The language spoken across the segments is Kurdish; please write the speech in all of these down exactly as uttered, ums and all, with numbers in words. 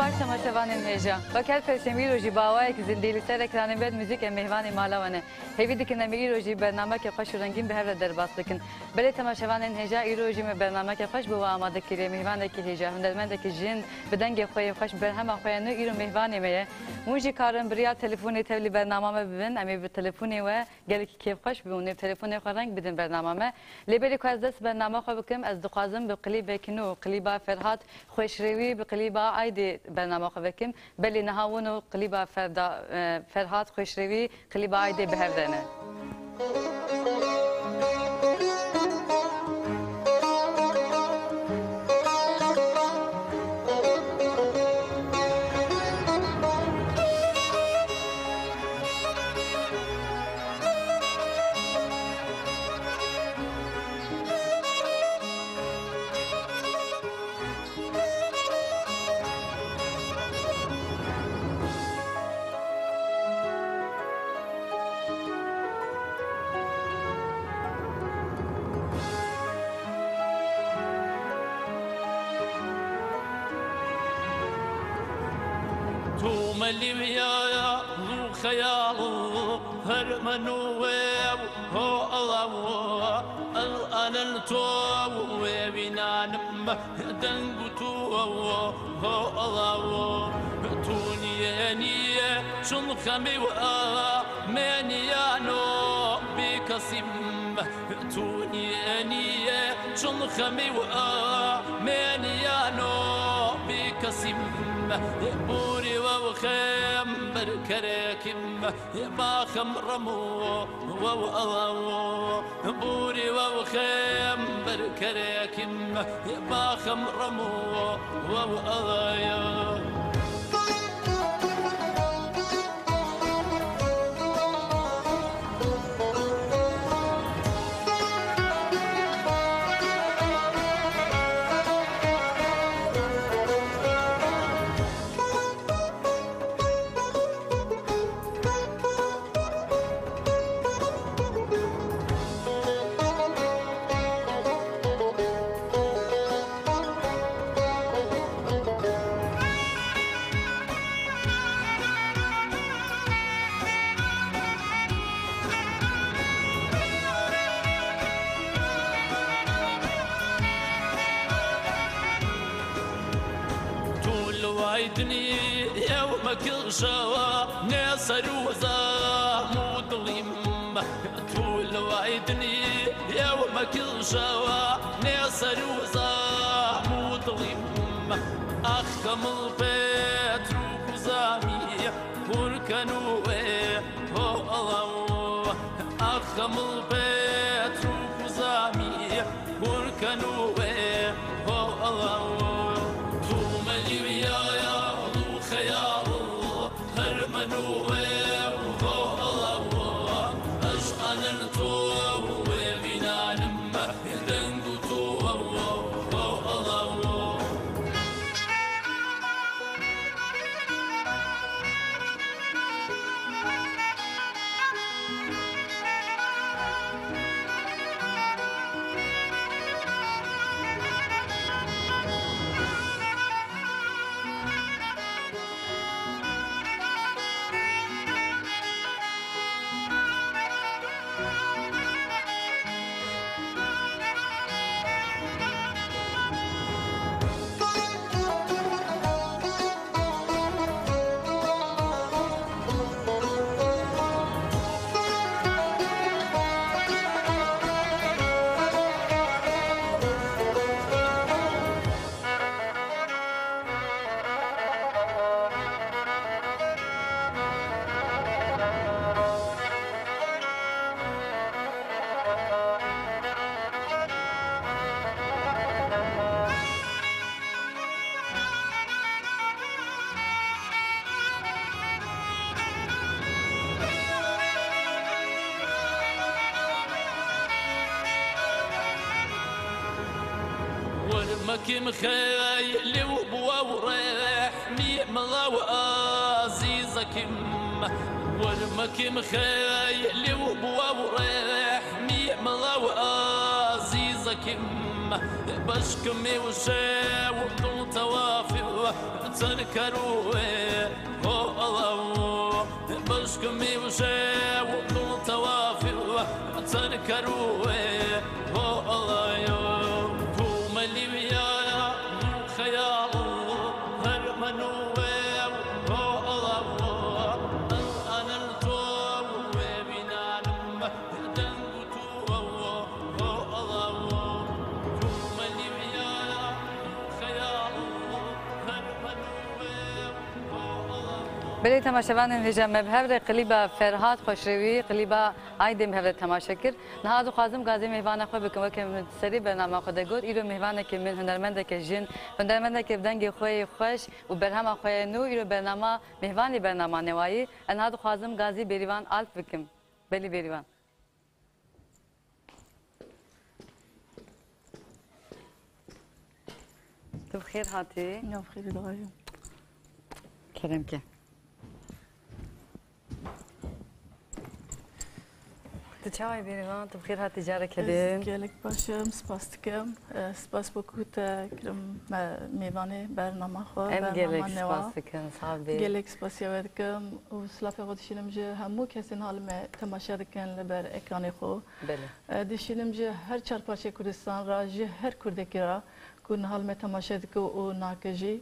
Her temaşevanên hêja. Wek her pevçemî îro jî bi awayekî zindî li ser ekranên Bed Muzîk em mêvanê mala we ne. Hêvî dikin em ê îro jî bernamekê xweş û rengîn bi hev re derbas bikin. Belê temaşevanên hêja, îro jî me bernameke xweş bo we amade kiriye. Mêvanekî hêja, hunermendekî jin bi dengê xwe yê xweş, berhema xwe ya nû îro mêvanê me ye. Hûn jî karin bi riya telefonê tevlî bernama me bibin. Em ê bi telefonê we gelekî kêfxweş bibin û nêv telefonê xwe reng bidin bernama me. Lê berî ku ez dest bernama xwe bikim, ez dixwazim bi klîbek nû, klîba Ferhat Xweşrêwî bi klîba Aydê bernama xwe vekim. Belê niha wino klîba Ferda-, e, Ferhat Xweşrêwî, klîba Aydê bi hev re ne. Tu melî ya, ya, lu xeyal, her menu ew, ho Allah, el anen to, wê vînanim deng û tu, ho Allah, tu niye, niye, çun xemî, a, me niyano, bi kesim. Tu niye, niye, çun xemî, a, me niyano, bi kesim. Borî we xem ber kerekim, ba xem remo, we Allah. Borî we xem ber kerekim, ba xem remo, we Allah. Tu li way dinî ew mekil şewa ne ser û zam û dilîm. Tu li way dinî ew mekil şewa ne ser û zam û dilîm. Ax kemil pêt rû ku zamî hûr kenû wê ho Allah. Ax kemil pêt rû ku zamî hûr kenû wê ho Allah. Tu melî ya, ya, tu xeyal. Her min û we ho Allah, ez anin to, wê vînanim deng û to ho Allah. Wer mekim xeylê û bi we rehmî mila û azîzekim. Wer mekim xeylê û bi we rehmî mila û azîz Kim başkimî û şew dil tewafî ter kerû ho Allah. Başkimî û şew dil tewafî ter kerû ho Allah. Ku melî wî ya xeyal her menû ho Allah. Anil to wê bînanim deng û tu ho Allah. Belê temaşevanên hêja me bi hev re klîba Ferhat Xweşrewî, klîba Aydê bi hev re temaşe kir. Niha dixwazim gazê mêvana xwe bikim. Weke min serê bernama xwe de got, îro mêvaneke min hunermendeke jin, hunermendeke bi dengê xwe yê xweş û berhema xwe yê nû, îro bernama mêvanê bernama newayî. Ez niha dixwazim gazî Bêrîvan Alp bikim. Belê Bêrîvan. Tu bi xêr hatî. Ya bi xêrî dixwazim. Kerem ke. Tu çawa yî Bêrîvan? Tu bi xêr hatî careke din. Ez gelek baş im, spas dikim. E, spas bo ku te kirim me mêvanê bernama xwe, Em bernama gelek newa. Spas dikin, sax bî. Gelek spasiya we dikim û silafê xwe dişînim ji hemû kesên hal me temaşe dikin li ber ekranê xwe. Belê. E, dişînim ji her çar parçeyê Kurdistan re, ji her Kurdekî re ku niha li me temaşe dike û nake jî.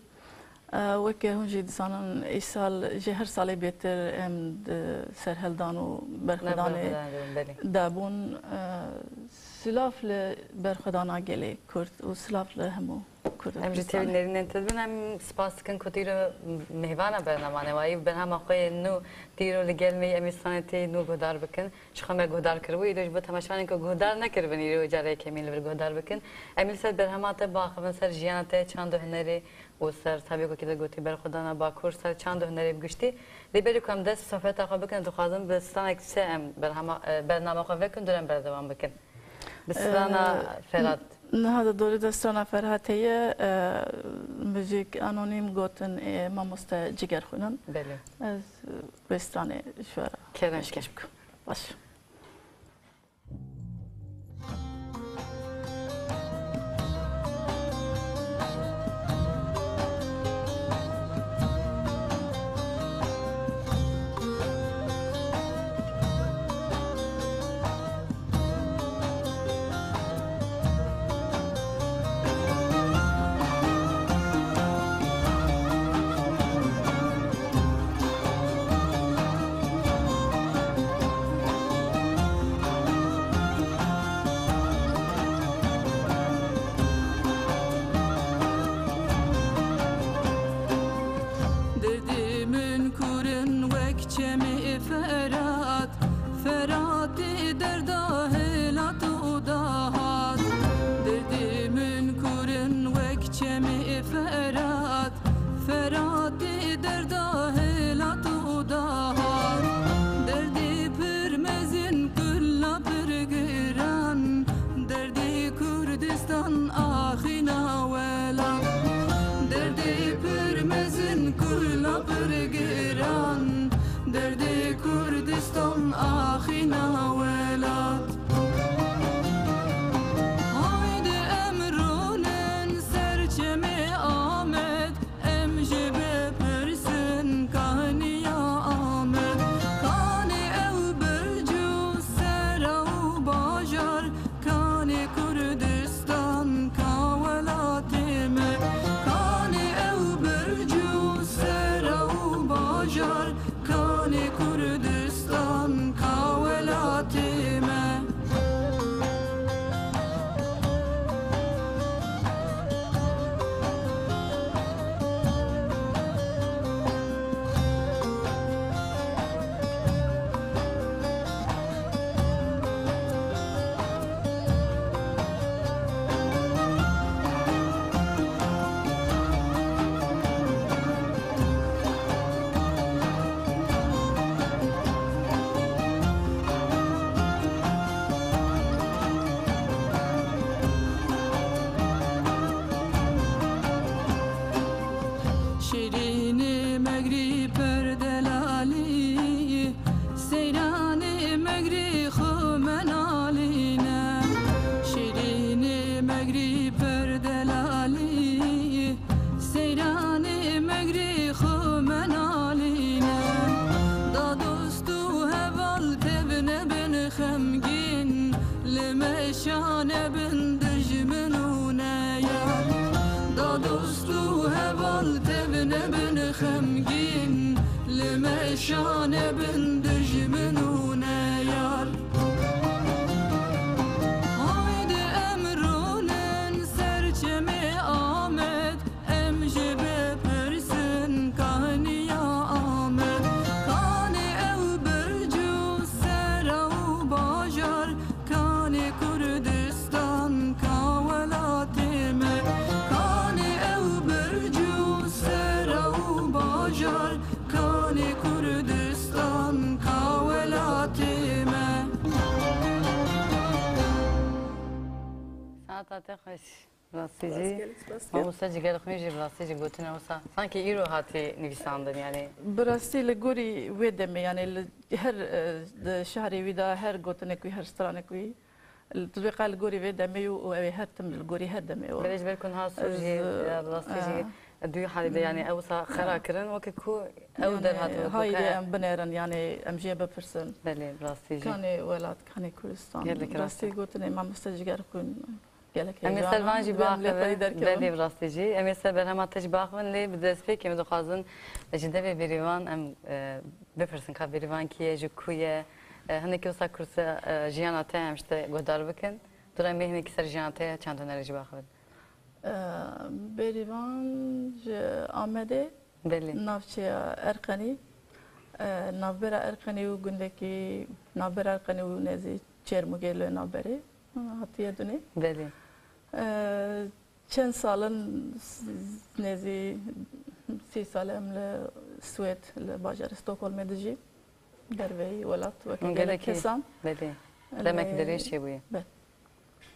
E, weke hûn jî dizanin, îsal ji her salê bêtir em di serhildan û berxwedanê Berxwedanê, belê. De bûn. E, silav li berxwedana gelê Kurd û silav li hemû Kurd û Em jî Kurdistanê. Tevî nerînên te dibin, em spas dikin ku tu îro mêvana bernama newayî û berhema xwe yê nû tu îro li gel me yî, em ê stranê te yê nû guhdar bikin. Ji xwe me guhdar kiribû, îro ji bo temaşevanên ku guhdar nekiribin, îro careke mîn li vir guhdar bikin. Em ê li ser berhema te biaxivin, ser jiyana te, çand û hunerê û ser tabî ku kî de gotî berxwedana Bakur, ser çand û hunerê bi giştî. Lê berî ku em dest bi sohbeta xwe bikin, dixwazim bi stranek çi em berhema, e, bernama xwe vekin, dû em berdewam bikin. Bi strana Ee, Ferhat. Niha de dorê de strana Ferhat heye, e, muzîk anonîm gotin ê mamoste Cigerxwînin. Belê. Ez, e, vê stranê ji we re Kerem pêşkêş ke. Bikim. Baş. Megrî per delalî, seyranê megrî xwe menalîne. Da dost û heval tevne bin xemgîn, li me şane bin dijmin û neyar. Da dost û heval tevne bin xemgîn, li me şane bin dijmin û neyar. Haydi em rûnin ser çemê Amed, em jê bipirsin kaniya Amed. Kanê ew birc û sera û bajar, kanê Kurdistan ka welatê me. Kanê ew birc û sera û bajar, kanê Kurdistan ka welatê me. Sanata te xweş. Rastî jî. Spas, gelek spas. Mamoste Cigerxwîn jî bi rastî jî gotina wisa sankî îro hatî nivîsandin, yanî. Bi rastî li gorî wê demê, yanî li her, e, di şehrê wî de her gotinek wî, her stranek wî, tu dibê qal li gorî vê demê û, û ew ê her tim li gorî her demê û Belê ji ber ku niha Sûr Ez, jî, e, ya bi rastî jî e, duyî halî de, yanî ew wisa xera e, kirin, weke ku ew yanî derhat weke haydi ku em binêrin, yanî em jê bipirsin. Belê, bi rastî jî. Kanê welat, kanê Kurdistan. Gelek rast e. Rastî gotinê mamoste Cigerxwîn. Gelek Em ê ser van jî biaxivin. Belê, bi rastî jî. Em ê ser berhema te jî biaxivin, lê bi destpêkê min dixwazin ji devê Bêrîvan em, e, bipirsin ka Bêrîvan kî ye, ji ku ye? E, hinekî wisa kurse, e, jiyana te em ji te guhdar bikin. Tu re em ê hinekî ser jiyana te çand hunerê jî biaxivin. E, Bêrîvan ji Amedê. Belê. Navçeya Erqenî, e, navbera Erqenî û gundekî navbera Erqenî û nêzî Çêrmûgê li navberê, e, hatiye dunê. Belê. E, çend sal in, s-, nêzî sî sal e em li Swêd, li bajarê Stockholmê dijî. Derveyî welat weke gelek kesan. Belê. Demek dirêj çêbûye. Be.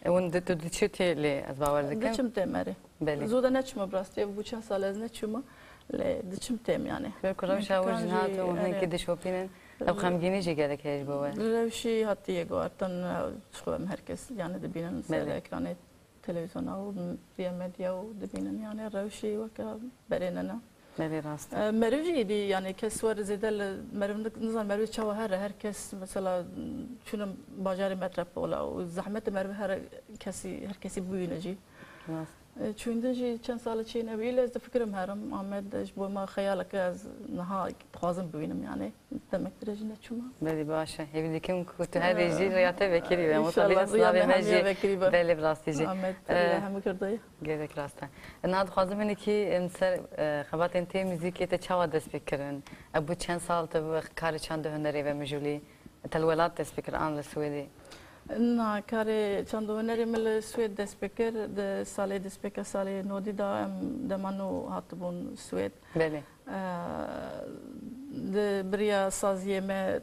E, hûn di-, tu diçî tê lê, ez bawer dikim. Diçim tê merê. Belê. Zû de neçûme bi rastî, ev bû çend sal ez neçûme, lê diçim têm, yanî. Ji ber ku rewşa we ji niha tu hûn hinekî dişopînin, ev xemgînî jî gelek heye ji bo we. Rewşî hatiye guhartin, e, ji xwe em her kes, yanî, dibînin ser ekranê televîzyona û riya medya û dibînin, yanî, rewşî weke berê nene. Belê, rast e. E, meriv jî êdî, yanî kes wer zêde li meriv nik-, nizan meriv çawa here, her kes mesela çûne bajarê metropola û zehmet e meriv her kesî, her kesî bibîne jî. Rast. E, çûyîn din jî çend sal e çêne wî, lê ez difikirim herim, Amed ji bo me xeyaleke ez niha dixwazim bibînim, yanî demek dirêj neçûme. Belê, baş e. Hêvî dikim ku tu herî jî riya te vekirî be. Em wisa bêjin slavê me jî. Belê, bi rastî jî. Amed, e, hemû kirdoyê. Gelek rast e. Niha dixwazim hinekî em ser, e, xebatên te muzîkê te çawa dest pê kirin? Ev bû çend sal te bi karê çand û hunerê ve mijûlî? Te li welat dest pê kir an li Swêdê? Na, karê çand û hunerê min li Swêd dest pê kir. Di salê destpêka salê nodî de em dema nû hatibûn Swêd. Belê. E, di biriya saziyê me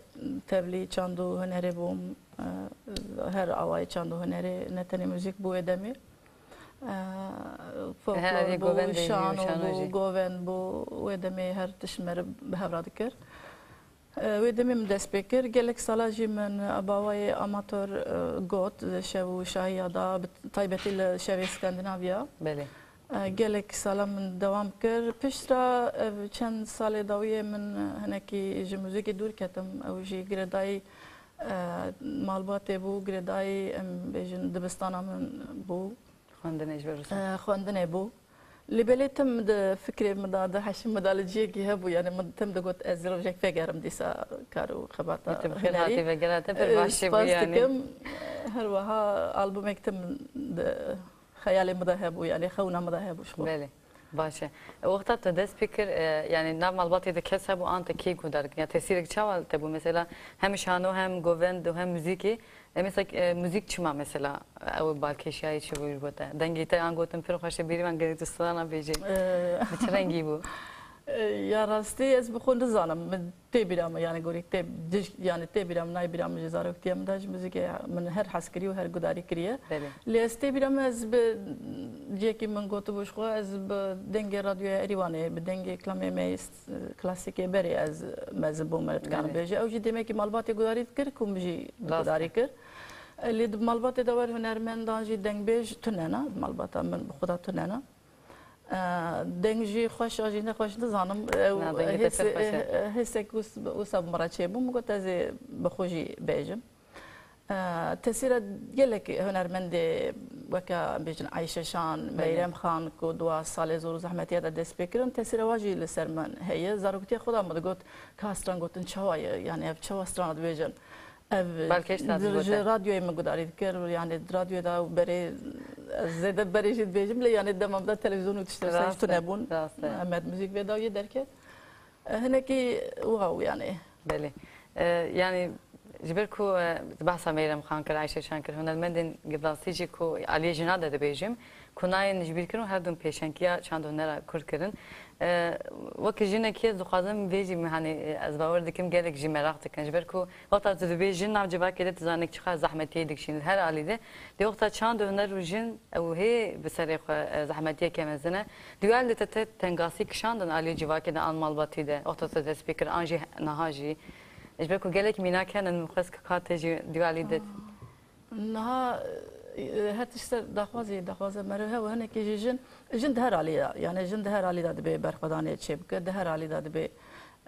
tevlî çand û hunerê bûm. E, her awayê çand û hunerê, ne tenê muzîk bû wê demê. E, folklor bû, şano bû, govend bû, wê demê her tişt meriv bi hev re dikir. E, wê demê min dest pê kir. Gelek sala jî min, e, bi awayê amator, e, got, di şev û şahiya de, bi taybetî li şevê Skandinavya. Belê. E, gelek sala min dewam kir. Piştre, ev çend salê dawiyê min, e, hinekî ji muzîkê dûr ketim. Ew jî girêdayî, e, malbatê bû, girêdayî, em bêjin, dibistana min bû. Xwendinê ji ber wisa. E, xwendinê bû. Lê belê tim di fikrê min de, di heşê min de li cihekî hebû, yanî min tim digot, ez rojek vegerim dîsa kar û xebata hunerî. Bi xêr hatî vegera te, pir baş çêbû yanî. E, spas dikim. E, her wiha albumek tim di xeyalê min de hebû, yanî xewna min de hebû ji xwe. Belê, baş e. Wexta tu dest pê kir, e, yanî nav malbatê de kes hebû an te kê guhdar kir? Ya tesîrek çawa te bû? Mesela hem şano hem govend û hem muzîkê. E, mesela, e, muzîk çima mesela, e, ew balkêşiyayî çi bû ji bo te? Dengê te an gotin pir xweş e, Bêrîvan, gelek tu strana bêjî. E, Bi çi rengî bû? E, ya rastî ez bi xwe nizanim. Min tê bîra min, yanî gorî tê, diş-, yanî tê bîra min, nayê bîra min ji zaroktiya min de ji muzîkê min her hez kiriye û her gudarî kiriye. Belê. Lê ez tê bîra min, ez bi cihekî min gotibû ji xwe, ez bi dengê radyoya Erîwanê, bi dengê klamê me yê s-, klasîkê berê ez mezin bûm, me dikarim bêje. Ew jî demekî malbatê gudarî dikir, ku min jî gudarî kir. Lê di malbatê de wer hunermendan jî dengbêj tune ne, di malbata min bi xwe de tune ne. E, deng jî xweş a jî nexweş nizanim. Ew Na, dengê te hêsê, pir xweş e. e, hêsek wis-, wisa bi min re çêbû, min got ez ê bi xwe jî bêjim. E, tesîra gelek hunermendê weke em bêjin Ayşe Şan, Belê. Meyrem Xan ku di wa salê zor û zehmetiya de dest pê kirin, tesîra wa jî li ser min heye. Zaroktiya xwe de min digot, ka stran gotin çawa ye? Yani ev çawa strana dibêjin? Ev Belkî hişta ji, dibû ji te. Radyoyê min gudarî dikir, yani di radyoyê de berê, ez zêde berê jî dibêjim, lê yani dema min de televîzyon û tiştê wisa Rast hîç e, tune bûn. rast e. Em Med Muzîk vê dawiyê derket. E, hinekî wow yani. Belê. E, yani ji ber ku, e, bahsa Meyrem Xan kir, Ayşe Şan kir, hunermendên Gibraltî jî ku aliyê jina de dibêjim, ku nayên ji bîr kirin, her du pêşengiya çand û hunera kurd kirin. E, wekî jinekî ez dixwazim vê jî min, hani, e, ez bawer dikim gelek jî meraq dikin. Ji ber ku wexta tu dibêjî nav civakê de tu zanî çiqas zehmetiyê dikişîn. Li her alî de, di wexta çand û huner û jin ew hê bi serê xwe, e, zehmetiyeke mezin e. Duyal de te, te tengasî kişandin alî civakê de an malbatî de. Wexta te dest pê kir an jî niha jî. Ji ber ku gelek mînak hene, min xwest ka te jî duyalî de. Niha, e, her tişt ser daxwazê, daxwaza meriv hewe, hinekî jî jin, jin di her alî de, yani jin di her alî de dibê berxwedanê çêbike, di her alî de dibê,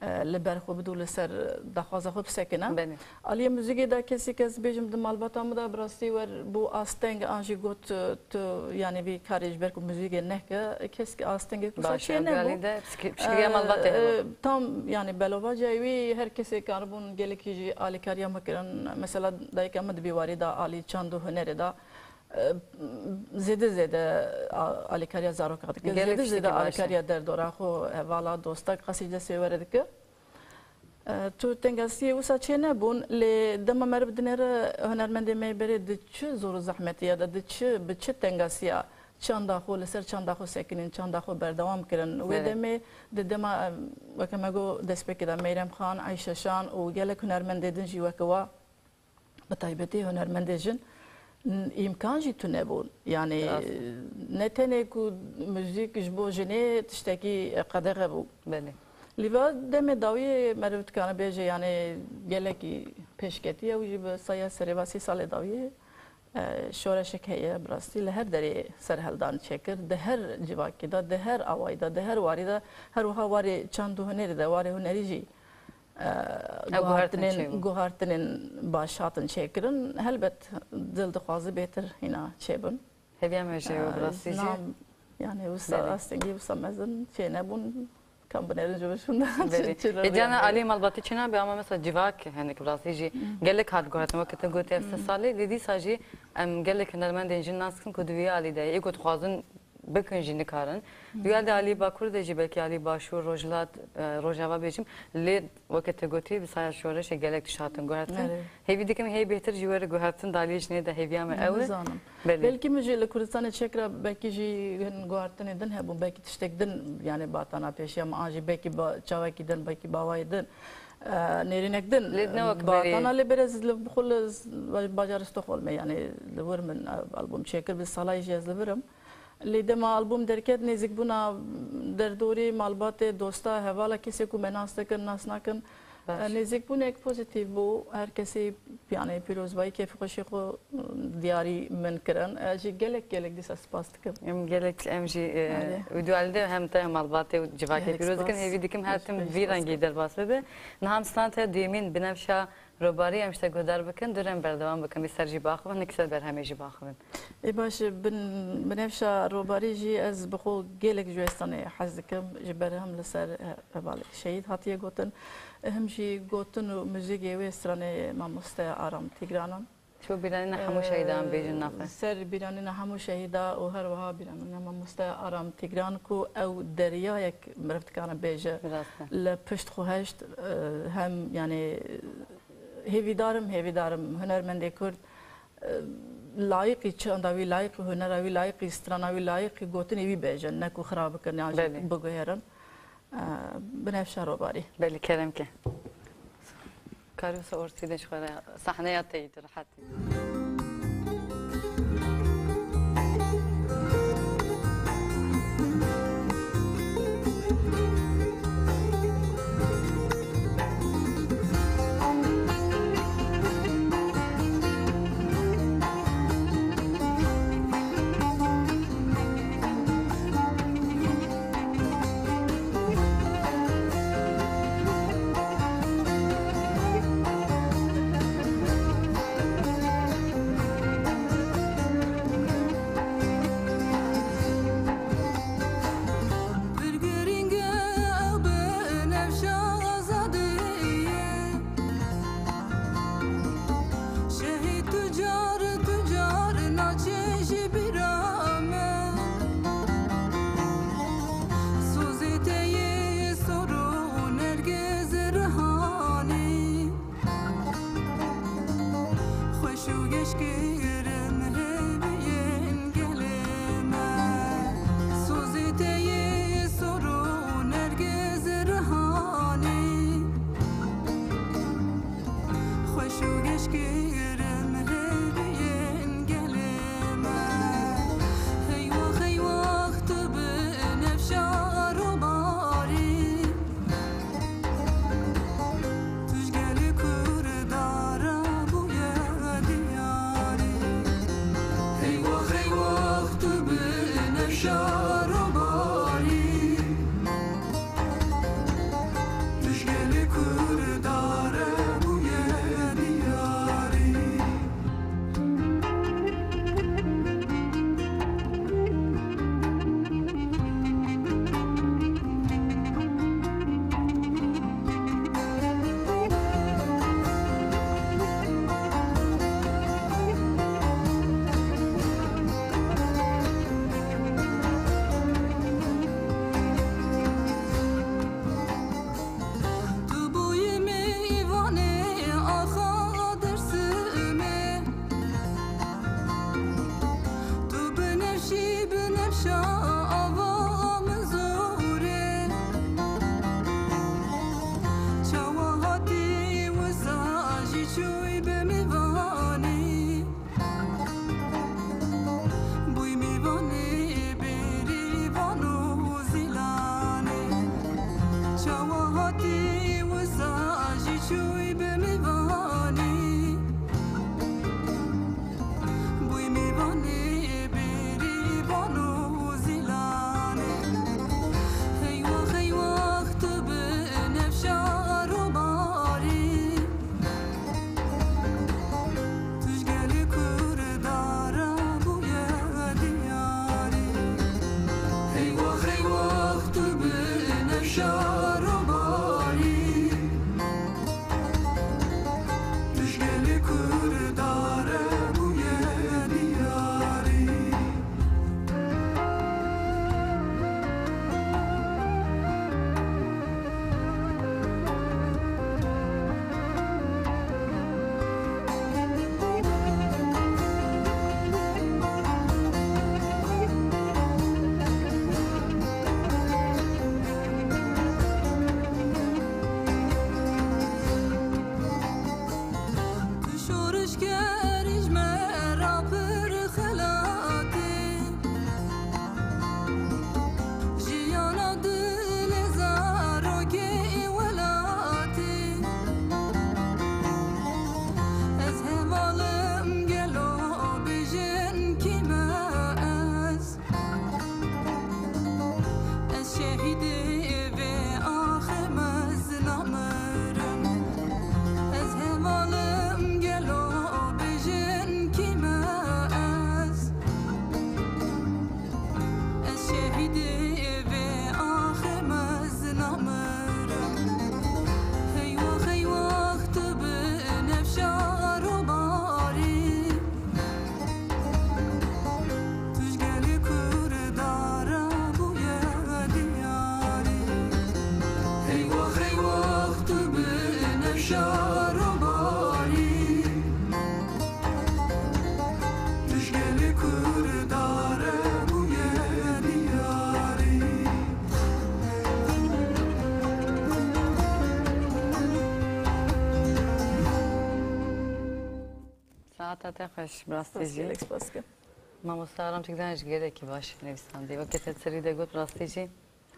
e, li ber xwe bidû, li ser daxwaza xwe bisekine. Belê. Aliyê muzîkê de kesî kes bêjim di malbata min de bi rastî wer bû asteng an jî got, e, tu yani vî karê ji ber ku muzîkê nehke, kesekî astengê ku Baş, çê ev nebû. Alî de pişkî-, pişkîriya E, malbatê hebe. e, Tam yani belovaciya wî her kesê karibûn gelekî jî alîkariya me kirin. Mesela dayika min di vî warî de alî çand û hunerê de, e, zêde zêde a-, alîkariya zaroka dike. Gelek Zêde zêde tiştekî baş e. alîkariya derdora xwe, hevala, dosta, qasî destê were dike. E, tu tengasiyê wisa çê nebûn, lê dema meriv dinêre hunermendê me berê di çi zor û zehmetiya de, di çi, bi çi tengasiya çanda xwe, li ser çanda xwe sekinîn, çanda xwe berdewam kirin. Wê Belê. demê, di dema, em, weke me got, destpêkê de Meyrem Xan, Ayşe Şan û gelek hunermendê din jî weke wa, bi taybetî hunermendê jin, n-, îmkan jî tune bûn. Yani, Rast. ne tenê ku muzîk ji bo jinê tiştekî qedexe bû. Belê. Lê va demê dawiyê meriv dikane bêje, yani gelekî pêşketî ye, ew jî bi saya serê va sî salê dawiyê, e, şoreşek heye, bi rastî li her derê serhildan çêkir, di her civakî de, di her awayî de, di her warî de, her wiha warê çand û hunerî de, warê hunerî jî, e, Ew guhertin guhartinên, çêbû. guhartinên baş hatin çêkirin. Helbet dil dixwaze bêtir hîna çêbin. Hêviya me jî ew, E, bi rastî jî. nam, yani wisa Belê. astengî wisa mezin çê nebûn. Kam binêrin ji bo şûnde Belê. çi, çi Ê, rewî Diyana, em alî malbatî çi nabe, ama mesela civak, hinek bi rastî jî Hmm. gelek hat guhertin, wekî tu gotî ev sê Hmm. salê, lê dîsa jî em gelek hunermendên jin nas dikin ku di vî alî de yê ku dixwazin bikin jî nikarin. Hmm. Duyal de alî Bakur de jî belkî alî Başûr, Rojhilat, e, Rojava bêjim, lê weke tu gotî bi saya şoreşê gelek tişt hatin guhertin. Erê. Hêvî dikim hê bêhtir jî were guhertin di aliyê jinê de, hêviya me ew e. Nizanim. Belê. Belkî min jî li Kurdistanê çêkira, belkî jî hin guhartinê din hebûn, belkî tiştek din, yani batana pêşiya me an jî belkî ba-, çavekî din, belkî bawayê din, e, nêrînek din, Lê ne wek berê. batana lê berê ez li, bi xwe li z-, bajarê Stockholmê, yani li wir min, e, albûm çêkir, bi salayê jî ez li vir im. Lê dema albûm derket, nêzîkbûna derdorê, malbatê, dosta, hevala, kesê ku me nas dikin, nas nakin, Baş. e, nêzîkbûnek pozîtîf bû. Her kesî, yani, pîrozbayî, kêfxweşî xwe, e, diyarî min kirin. Ez jî gelek, gelek dîsa spas dikim. Em gelek, em jî, e, Erê. û dualî de hem te hem malbatê û civakê Gelek pîroz dikin. spas. Hêvî dikim her Gelek tim gelek vî spas rengî dikim. derbas bibe. Niha em stran te duyemîn Binevşa Robarî em ji te guhdar bikin, dû re em berdewam bikin, vî ser jî biaxivin, hinek ser berhemê jî biaxivin. Ê baş, bin, Binevşa Robarî jî ez bi xwe gelek ji wê stranê hez dikim. Ji berhem li ser, e, hevalê şehîd hatiye gotin. Him jî gotin û muzîkê wê stranê mamoste Aram Tîgran in. Ço bîranîna hemû şehîdan bêjin naxwe. Ser bîranîna hemû şehîda û her wiha bîranîna mamoste Aram Tîgran ku ew deryayek meriv dikare bêje Rast e. li pişt xwe heşt, e, hem, yani, hêvîdar im, hêvîdar im hunermendê Kurd, e, layîqî çanda wî, layîqî hunera wî, layîqî strana wî, layîqî gotinê wî bêjin, ne ku xira bikin yan jî Belê. biguherin. E, Binevşa Robarî. Belê, kerem ke. Karî wisa ortî de ji xwe re sahneya te yî tu rehet. Şarobarî, dijgelê Kurda re bûye diyarî. Tu bûyî mêvanê axa Dêrsimê. Tu binevşî binevşa ava min zor e. Çawa hatî wisa jî çûyî bi mêvanî. Bûyî mêvanê bêrîvan û zîlanê. Çawa hatî wisa jî çûyî bi mêvanî. Bûyî mêvanê bêrîvan û zîlanê. Heywax heywax tu binevşa robarî. Tu ji gelê Kurda re bûye diyarî. Heywax heywax tu binevşa robarî. Tu ji gelê Kurda re bûye diyarî. Tu şorişgerî ji me re pir xelatî. Jiyana dilê zarokê welatî. Ez hevalim gelo bêjin kî me ez. Ez şehîdê vê axê mezin namirim. Ez hevalim gelo bêjin kî me ez. Ez şehîdê vê axê mezin namirim. Heywax heywax tu binevşa robarî. Tu ji gelê Kurda re bûye diyarî. Heywax heywax tu binevşa robarî. Tu ji gelê Kurda re bûye diyarî. Saeta te xweş, bi rastî jî. Spas gelek, spas dikim. Mamoste Aram Çikdan ji gelekî baş nivîsandî. Weke te serî de got, rastî jî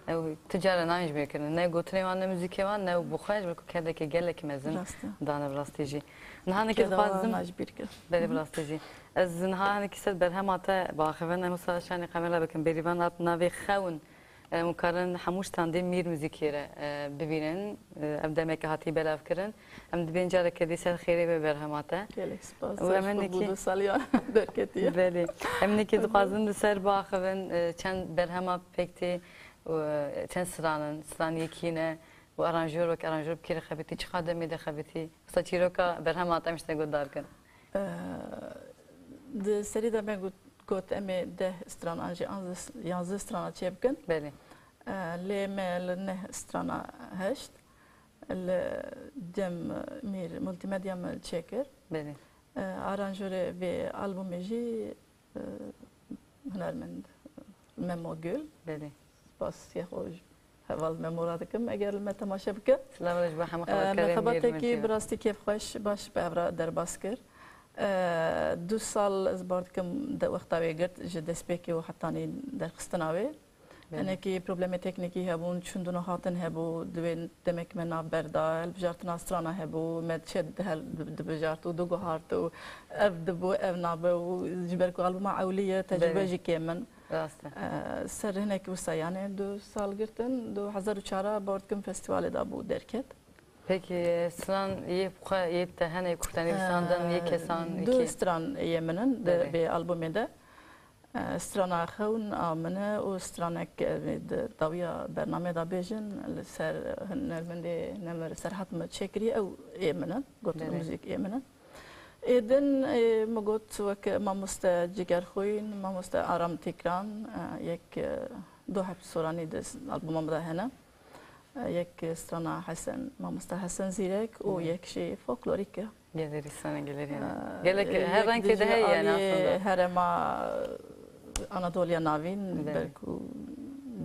ew tu cara nayên ji bîr kirin. Ne gotinê wan, ne muzîkê wan, ne ew bi xwe ji ber ku kerdekê gelekî mezin Rast e. dane bi rastî jî. Niha hinekî Keda dixwazim, wan ji bîr kir. Belê, bi rastî jî. Ez niha hinekî ser berhema te biaxivin. Em wisa şanê kamera bikin. Bêrîvan hat navê Xewn. Em karin hemû standê Mîr Muzîkê re, e, bibînin. E, ev demeke hatiye belavkirin. Em dibên careke dî ser xêrê be berhema te. Gelek spas. Û em Ser hinekî bû du saliyan derketiye. Belê. Em hinekî dixwazin li ser biaxivin, e, çend berhema pêk tê û, e, çend stran in, stran yekî ne û aranjor, wek aranjor bi kî re xebitî, çiqa demê de xebitî. Wisa çîroka berhema te em ji te guhdar kin. E, di serî de me got, got em ê deh stran an jî anzeh, yanzdeh strana çêbikin. Belê. E, lê me li neh strana heşt. Li dem Mîr Multimedya me çêkir. Belê. E, aranjorê vê albûmê jî, e, hunermend Memo Gul. Belê. Spasiya xwe ji heval Memo re dikim, eger li me temaşe bike. Silav ji bo hemû E, xebatkarên Mîr Multimedya. Xebatekî bi rastî kêfxweş, baş bi hev re derbas kir. E, du sal ez bar dikim de wexta wê girt ji destpêkê û hetanî derxistina wê. Belê. Hinekî problemê teknîkî hebûn, çûn dûna hatin hebû, di wê demek me nav berda, hilbijartina strana hebû, me çi hel-, dibijart û diguhart û ev dibû, ev nabe û ji ber ku albûma ewlî ye, tecrûbe Belê. jî kêm in. Rast e. E, ser hinek wisa yani du sal girtin, du hezar û çar bawer dikim festîvalê de bû derket. Peki stran yê xwe yê te hene ku te nivîsandin, yê kesan Du kî? Stran yê min in di Belê. vê albûmê de. E, strana xewn a min e û stranek, e, di dawiya bernamê de bêjin li ser hunermendê Nemir Serhat me çêkirî, ew ê min in, gotin Belê. muzîk ê min in. Ê din, ê, min got wek mamoste Cigerxwîn, mamoste Aram Tîkran, e, yek, e, du heb soranî di albûma min de hene. E, yek strana Hesen, mamoste Hesen Zîrek û Hı. yek jî folklorîk e. Gelêrî strana gelêrî hene. E, Gelek her yek rengê di de jî heye yani aliyê aslında. Herêma Anatoliya Navîn, Belê. belkû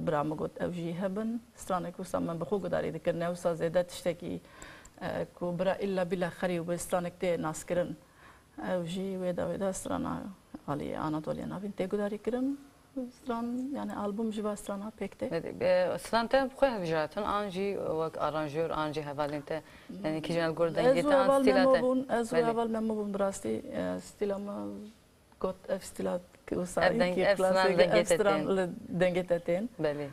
bira min got ew jî hebin. Stranek wisa min bi xwe gudarî dikir, ne wisa zêde tiştekî, e, ku bira îlla bîla xerî û bi stranek tê naskirin. Ew jî wê de wê de strana aliyê Anatoliya Navîn tê gudarî kirin. Stran, yani albûm ji va strana pêk tê. Belê, e, stran te bi xwe hilbijartin, an jî wek aranjör, an jî hevalên te, yani kîjan li gor dengê Ez û te, an heval stîla Memo te? bûn, ez û Belê. heval Memo bûn, bi rastî, e, stîla me got ev stîla wisa Ev deng-, yekî ev stran klasîk, dengê ev te stran tên. Li dengê te tên. Belê.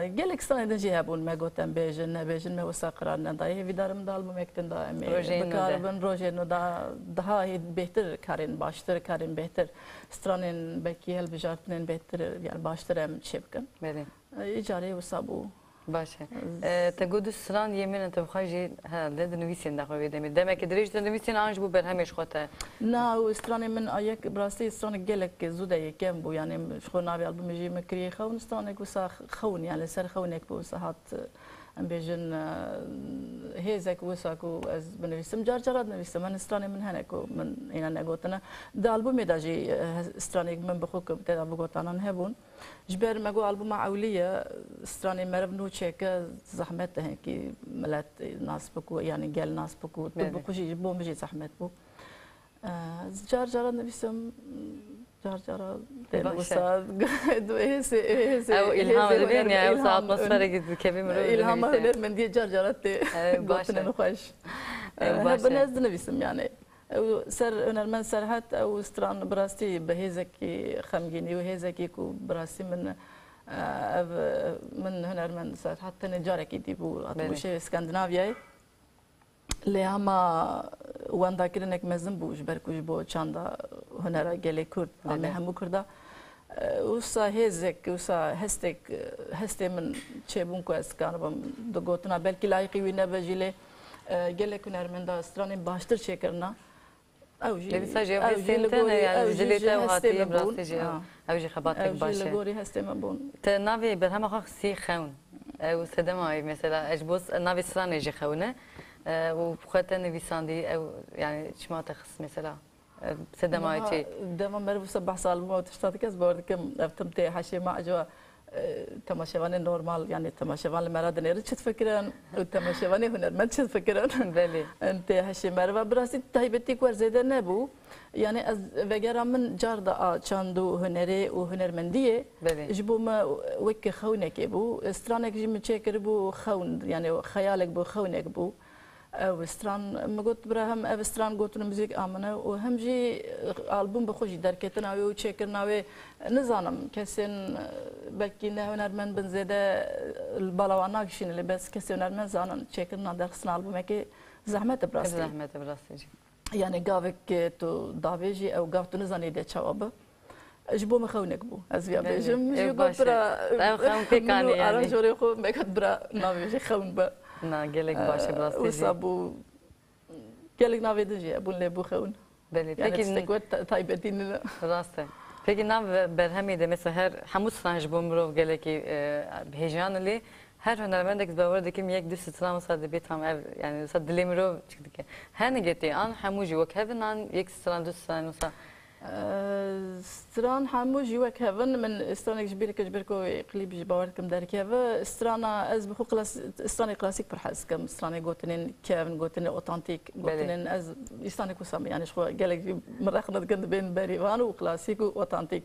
E, gelek stranê din jî hebûn, me got em bêjin, nebêjin, me wisa qerar nedaye. Hêvîdarim di albûmek din de em ê Rojên nû de. bikaribin, rojên nû de daha hê-, bêhtir karên baştir, karên bêhtir, stranên belkî hilbijartinên bêhtir, yani baştir em çêbikin. Belê. E, îcarê wisa bû. Baş e. E, te got du stran yê min in, te bi xwe jî herhalde dinivîsîn daxwe vê demê. Demeke dirêj dinivîsîn an ji bo berhemê ji xwe te? Na, û stranê min a yek, bi rastî stranek gelek zû de yekem bû. Yani ji xwe navê albûmê jî min kiriye Xewn, stranek wisa xewn, yani li ser xewnek bû, wisa hat, em bêjin, e, hêzek wisa ku ez binivîsim. Car cara dinivîsim. Min stranê min hene ku min îna negotine. Di albûmê de jî, e, stranek min bi xwe ku tê de bigotanan hebûn. Ji ber me got albûma ewlî ye, stranê meriv nû çêke zehmet e hinkî milet nas biku, yani gel nas biku. Tu Belê. Bi xwe jî, ji bo min jî zehmet bû. E, car cara nivîsim, car cara tê Baş e. wisa hêzê, hêzê, Ew îlham hêzê dibên huner-, ya, ew îlham, atmosferekî dikevî mirov îlhama dinivîse. Hunermendiyê car cara tê Ew baş e. gotinên xweş. Ew E, baş hebin e. Ez dinivîsim yani. Ew ser hunermend Serhet, ew stran bi rastî bi hêzekî xemgînî û hêzekî ku bi rastî min, e, ev, e, min hunermend Serhet tenê carekî dîbû, hatibû Belê. şêwê Skandinavyayê. Lê hema wendakirinek mezin bû ji ber ku ji bo çanda hunera gelê Kurd, Belê. Amê hemû Kurda. E, wisa hêzek, wisa hestek, hestê min çêbûn ku ez dikaribim di gotina, belkî layîqî wî nebe jî, lê, e, gelek hunermenda stranên baştir çêkirina. Ew jî, Lê dîsa jî ev ew hêz jî li tên tene, gorî, yani ew ji jî dilê ji te û hestê hatî min bi rastî bûn. jî ew. Ha. Ew jî xebatek Ew baş jî li e. Gorî hestê min bûn. Te navê berhema xwe xistî Xewn. Ew sedema wê mesela, ez ji bo s-, navê stranê jî Xewn e. E, û xwe te nivîsandî, ew yani çima te xist mesela? E, sedema wê Niha çi? Dema meriv wisa behsa albûma û tişta dike, ez bawer dikim ev tim tê heşê me, ecaba, e, temaşevanê normal, yani temaşevan li me re dinêrin çi difikirin û temaşevanê hunermend çi difikirin. Belê. Em tê heşê meriva. Bi rastî taybetî ku zêde nebû. Yani ez vegera min car da a çand û hunerê û hunermendiyê Belê. ji bo me wek xewnekê bû. Stranek jî min çêkiribû xewn, yani xeyalek bû, xewnek bû. Ew stran, min got, bira, hem ev stran gotin û muzîk a min e û hem jî albûm bi xwe jî derketina wê û çêkirina wê, nizanim, kesên, e, belkî ne hunermend bin zêde, e, li bala wan nakişîne, lê bes kesê hunermend zanin çêkirina derxistina albûmekê zehmet e bi Pir rastî. Zehmet e bi rastî jî. Yani gavek tu davêjî, ew gav tu nizanî dê çawa bi. Ji bo min xewnek bû. Ez viya Belê. bêjim. Ji Ew got baş e. bira, Ew xewn pêk min anî û yani. aranjorê xwe me got bira navê jî xewn be. Na, gelek baş e bi rastî jî. Wisa bû. Gelek navê din jî hebûn, lê bû xewn. Belê. Yani Peki, tiştek we ta-, taybetî nîne. Rast e. Peki nav berhemê de mesela her hemû stran ji bo mirov gelekî, e, hêjan e, lê her hunermendek ez bawer dikim yek du stran wisa dibê tam ev, yani wisa dilê mirov çik dike. Her nigê tê an hemû jî wek hev in an yek stran du stran wisa? Eee, stran hemû jî wek hev in. Min stranek ji bîr dike, ji ber ku wê klîp jî bawer dikim derkeve. Strana ez bi xwe klas-, stranê klasîk pir hez dikim. Stranê gotinên kevn, gotinên otantîk, Belê. Gotinên ez îslanê ku samî, yani ji xwe gelek jî min rexne dikin dibên berîvan û klasîk û otantîk.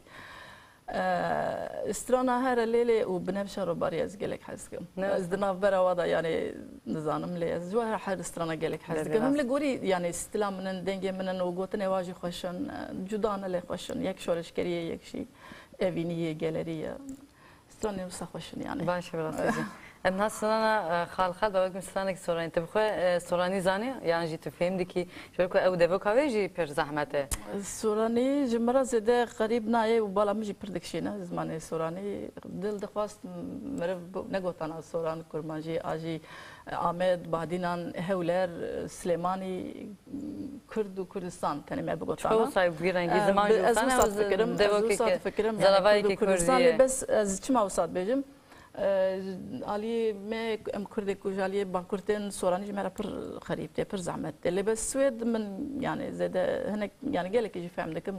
Eee, strana here lêlê û binevşa robarî ez gelek hez dikim. Ne Ez di navbera wa de yani nizanim lê ez ji we her strana gelek hez Gelek dikim. Him rast. Li gorî yani stila min in, dengê min in û gotinê wa jî xweş in. Eee, cuda ne lê xweş in. Yek şoreşgerî ye, yek jî evînî yê gelerî ye. Stranên wisa xweş in yani. Baş e, bi rastî jî. Em niha strana, e, Xal Xal, bawekim stranek soranî. Tu bi xwe, e, soranî zanî, yan jî tu fêm dikî? Ji ber ku ew devoka wê jî pir zehmet e. Soranî ji min re zêde xerîb nayê û bala min jî pir dikişîne zimanê soranî. Dil dixwast meriv bi-, negotana soran, kurmancî, a jî Amed, Badînan, Hewler, Silêmanî, Kurd û Kurdistan tenê me bigotana. Çi wisa bi vî rengî, e, ziman jî wisa ne, ez wisa difikirim, ez wisa difikirim, yani Kurd û Kurdistan, lê bes ez çima wisa dibêjim? E, aliyê me, em Kurdê ku ji aliyê Bakur tên, soranî ji me re pir xerîb tê, pir zehmet tê. Lê bes Swêd min, yani zêde hinek, yani gelekî jî fehm dikim,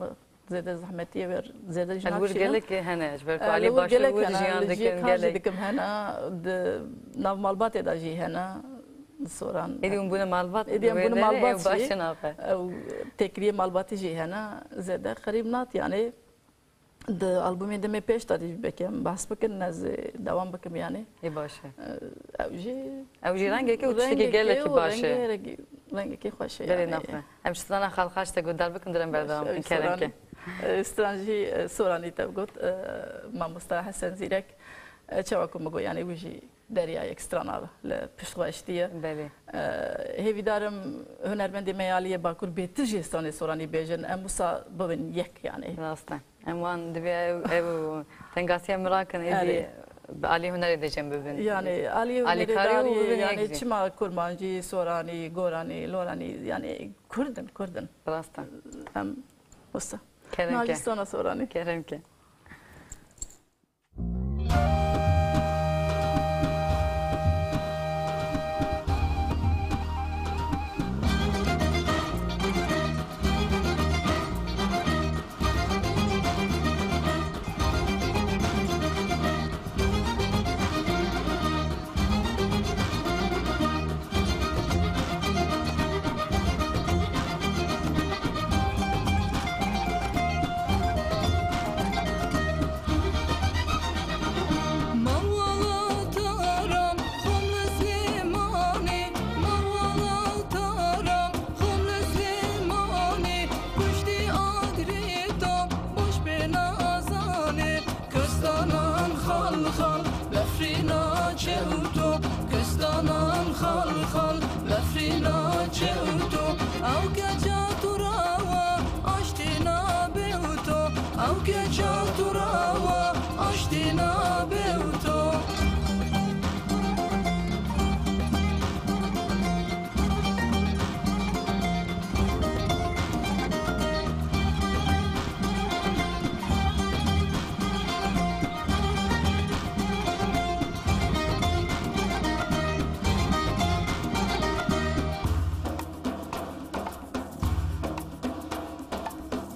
zêde zehmetiyê wê zêde jî nakişînim. Gelekî hene, ji ber ku, e, alî li wir başûr gelek wir hene, jiyan li ciyê dikin, kar jî gelek dikim hene, di nav malbatê de jî hene, soran. Êdî hûn bûne malbat, êdî em bûne malbat jî. Ew têkiliyê malbatî jî hene, zêde xerîb nat, yani. Di albûmê demê pêş de dî belkî em behs bikin, ez ê dewam bikim yanî. Ê baş e. Ew jî, ew jî rengekê û tiştekî gelekî baş e. Rengekê, rengekê xweş e. Belê yanî. Naxwe. Em ji strana Xal Xal ji te guhdar bikin, dir em berdewam bikin. Kerem ke. Stran jî, e, soranî te got, e, mamosta Hesen Zîrek, e, çawa ku min got, yanî wî jî deryayek strana li pişt xwe eştiye. Belê. E, hêvîdar im hunermendê me ya aliyê Bakur bêtir jî stranê soranî bêjin. Em wisa bibin yek yanî. Rast e. Em wan divê ew, ew tengasiya min rakin, êdî bi alî hunerê de cem bibin. Yanî alî hunerê alîkarî û darî, bibin yanî yek jî. Çima kurmancî, soranî, goranî, loranî, yanî Kurd in, Kurd in. Rast e. Em wisa. Kerem ke. Nacî strana soranî. Kerem ke. Malwala taram, xom li Silêmanî, malwala taram, xom li Silêmanî, kuştî Adrîta, baş pê nazanê. Kustanan xal xal, befrîna çewto, kustanan xal xal, befrîna çewto. Ew keça tu rawa, aştî nabewto, ew keça tu rawa, aştî nabewto.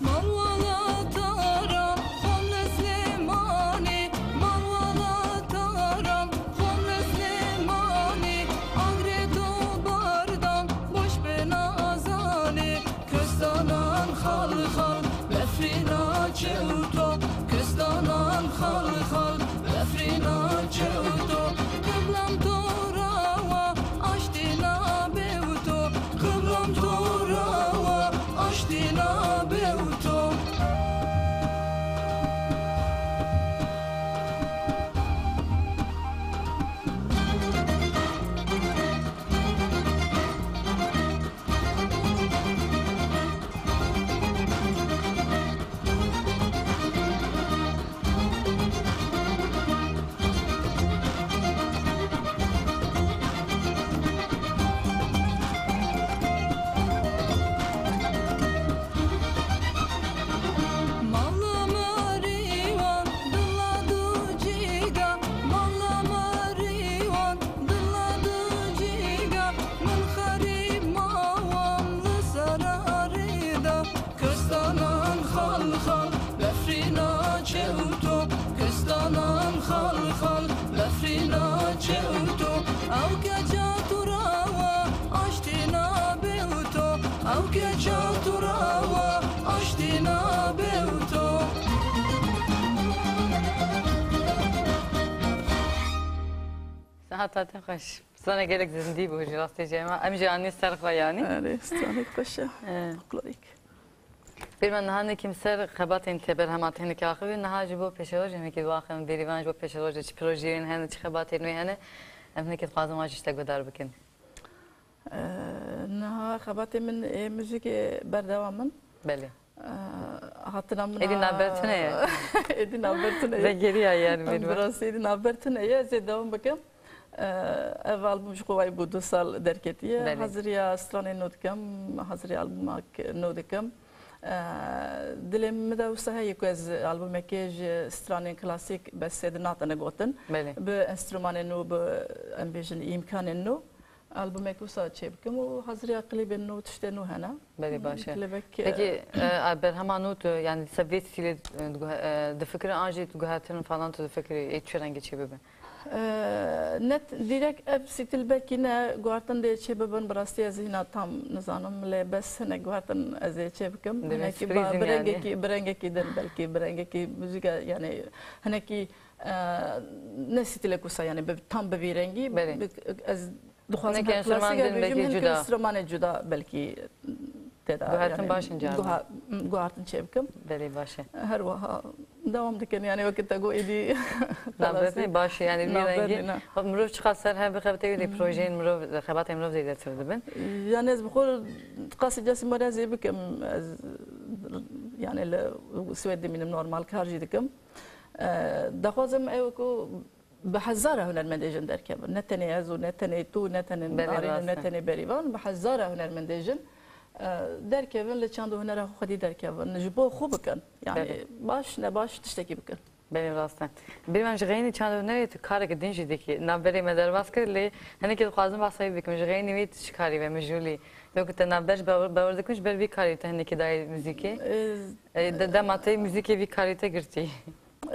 Malwala taram, xom li Silêmanî, malwala taram, xom li Silêmanî, agre to bardam, boş be nazanê. Kustanan xal xal, befrîna çewto, kustanan xal xal, befrîna çewto. Qiblam to rawa, aştî nabewto, qiblam to rawa, aştî nabewto. Mala marîwan, dila du cîga, mala marîwan, dila du cîga, min xerîb mawam li ser arê de. Kustanan xal xal, befrîna çewto, kustanan xal xal, befrîna çewto. Ew keça tu rawa, aştî nabewto, ew keça tu rawa, aştî nabewto. Sihata te xweş. Strana gelek zindî bû ji rastî jî, em, em jî anî ser xwe yanî. Erê, stranek xweş e. Ee. Qulorîk. Pêr me niha nekim ser xebatên te berhema te hinekî axivî, niha ji bo pêşerojê hinekî dixwazim bêrîvan ji bo pêşerojê çi projeyên hene, çi xebatên wê hene, em hinekî dixwazin wan jî ji te guhdar bikin. Ee, niha xebatê min ê muzîkê berdewam in. Belê. Ee, hatina min Êdî a- navber tune ye. Êdî navber tune ye. Vegeriya yani Em bêrîvan. Bi rastî êdî navber tune ye, ez ê dewam bikim. Ee, ev albûm ji xwe wayî bû du sal derketiye. Belê. Haziriya stranên nû dikim, haziriya albûmak nû dikim. Ee, dilê min de wisa heye ku ez albûmekê ji stranên klasîk, bes êdî natine gotin. Belê. Bi enstrûmanên nû, bi, em bêjin, îmkanên nû. Albûmek wisa çêbikim û haziriya klîbên nû, tiştê nû hene. Belê, baş e. Klîbek, Peki, e, e, berhema nû tu, yani, li ser vê stîlê, e, diguhe-, e, difikire an jî tu guhertin falan tu difikirî, ê çi rengê çê bibe? E, net, direkt ev stîl belkî ne guhertin dê çê bibin, bi rastî ez hîna tam nizanim, lê bes hinek guhertin ez ê çê bikim. Divê Hinekî ba-, sürprizin bi yani. rengekî, bi rengekî din belkî, bi rengekî muzîka, yani, hinekî, e, ne stîlek wisa, yani, bi, tam bi vî rengî, Belê. bi, ez Dixwazim Hinek her enstrûman klasîk din hebêjim, belkî hinek cuda. enstrûmanê cuda belkî tê de, Guhertin yani, baş in carna. guha-, guhartin çê bikim. Belê, baş e. Her wiha dewam dikin, yani wekî te got êdî Navberdinê xelasî. baş e, yani vî Navberdinê rengî. ne. Xwe mirov çiqas ser hev bixebite wê dê projeyên mirov, xebatên mirov zêdetir dibin. Yani ez bi xwe qasî cesî me re zê bikim, ez, yani li Swêd dimînim, normal kar jî dikim. E, daxwazim ew ku bi hezara hunermendê jin derkevin. Ne tenê ez û ne tenê tu, ne tenê Belê, Narîn û rast ne e. tenê Berîvan, bi hezara hunermendê jin, e, derkevin, li çand û hunera xwe xwedî derkevin. Ji bo xwe bikin. Yani Belê. baş, ne baş tiştekî bikin. Belê, rast e. Bêrîvan, ji xeynî çand û hunerê tu kareke din jî dikî. Navberê me derbas kir, lê hinekî dixwazim behsa wî bikim. Ji xeynî wî tu çi karî ve mijûlî? Wek te navber ji bawer, bawer dikim, ji ber vî karî te hinekî dayê muzîkê? E, E, de-, dema te muzîkê vî karî te girtî?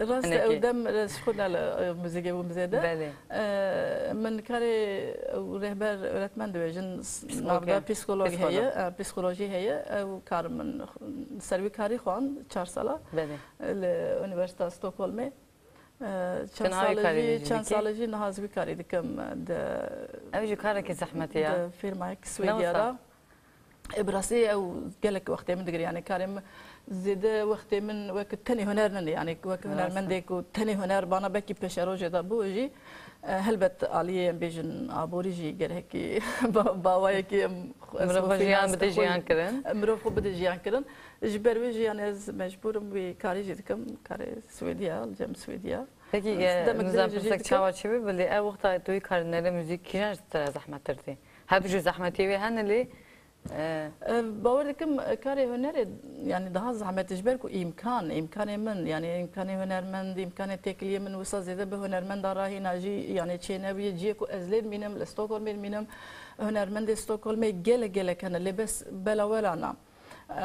Rast e, Hinekî. ew dem ez ji xwe ne li, e, muzîkê bûm zêde. Belê. E, min karê ew rehber öğretmen dibêjin, s-, Psîkolog navda e. psîkolog Psîkolog. heye, e, psîkolojî heye. Ew kar min xw-, ser wî karî xwand çar sala Belê. li Unîversîta Stockholmê. E, çend Tenha wî sale karî jî, dê jî çend dikî? sale jî niha ez wî karî dikim, e, di, Ew jî karekî zehmetî ya. di firmayek Ne Swêdiya wisa? de. E, bi rastî ew gelek wextê min digir, yani karê min zêde wextê min wek tenê huner nîne, yani wek Rast e. hunermendê ku tenê huner bana belkî pêşerojê de bû jî, e, helbet aliyê em bêjin aborî jî gelekî ba-, bawayekî em, ez Mirov xwe xwe jiyan freelance bide xwe, jiyan kirin. mirov xwe bide jiyan kirin. Ji ber wê jî yani ez mecbûr im wî karî jî dikim, karê Swêdiya, li cem Swêdiya. Pekî, Ez e, demek nizam dirêj jî pirsek dikim. çawa çêbû, belê ew wexta tu wî karî nere muzîk kîjan ji te re zehmettir tê? Her bijî zehmetiyê wê hene lê, e, E, bawer dikim, e, karê hunerê, yani daha zehmet e ji ber ku îmkan, îmkanê min, yani îmkanê hunermend, îmkanê têkiliyê min wisa zêde bi hunermenda rahîna jî, yani çênebûye ciyê ku ez lê dimînim, li Stockholmê dimînim, hunermendê Stockholmê gelek gelek hene, lê bes bela wela na. E,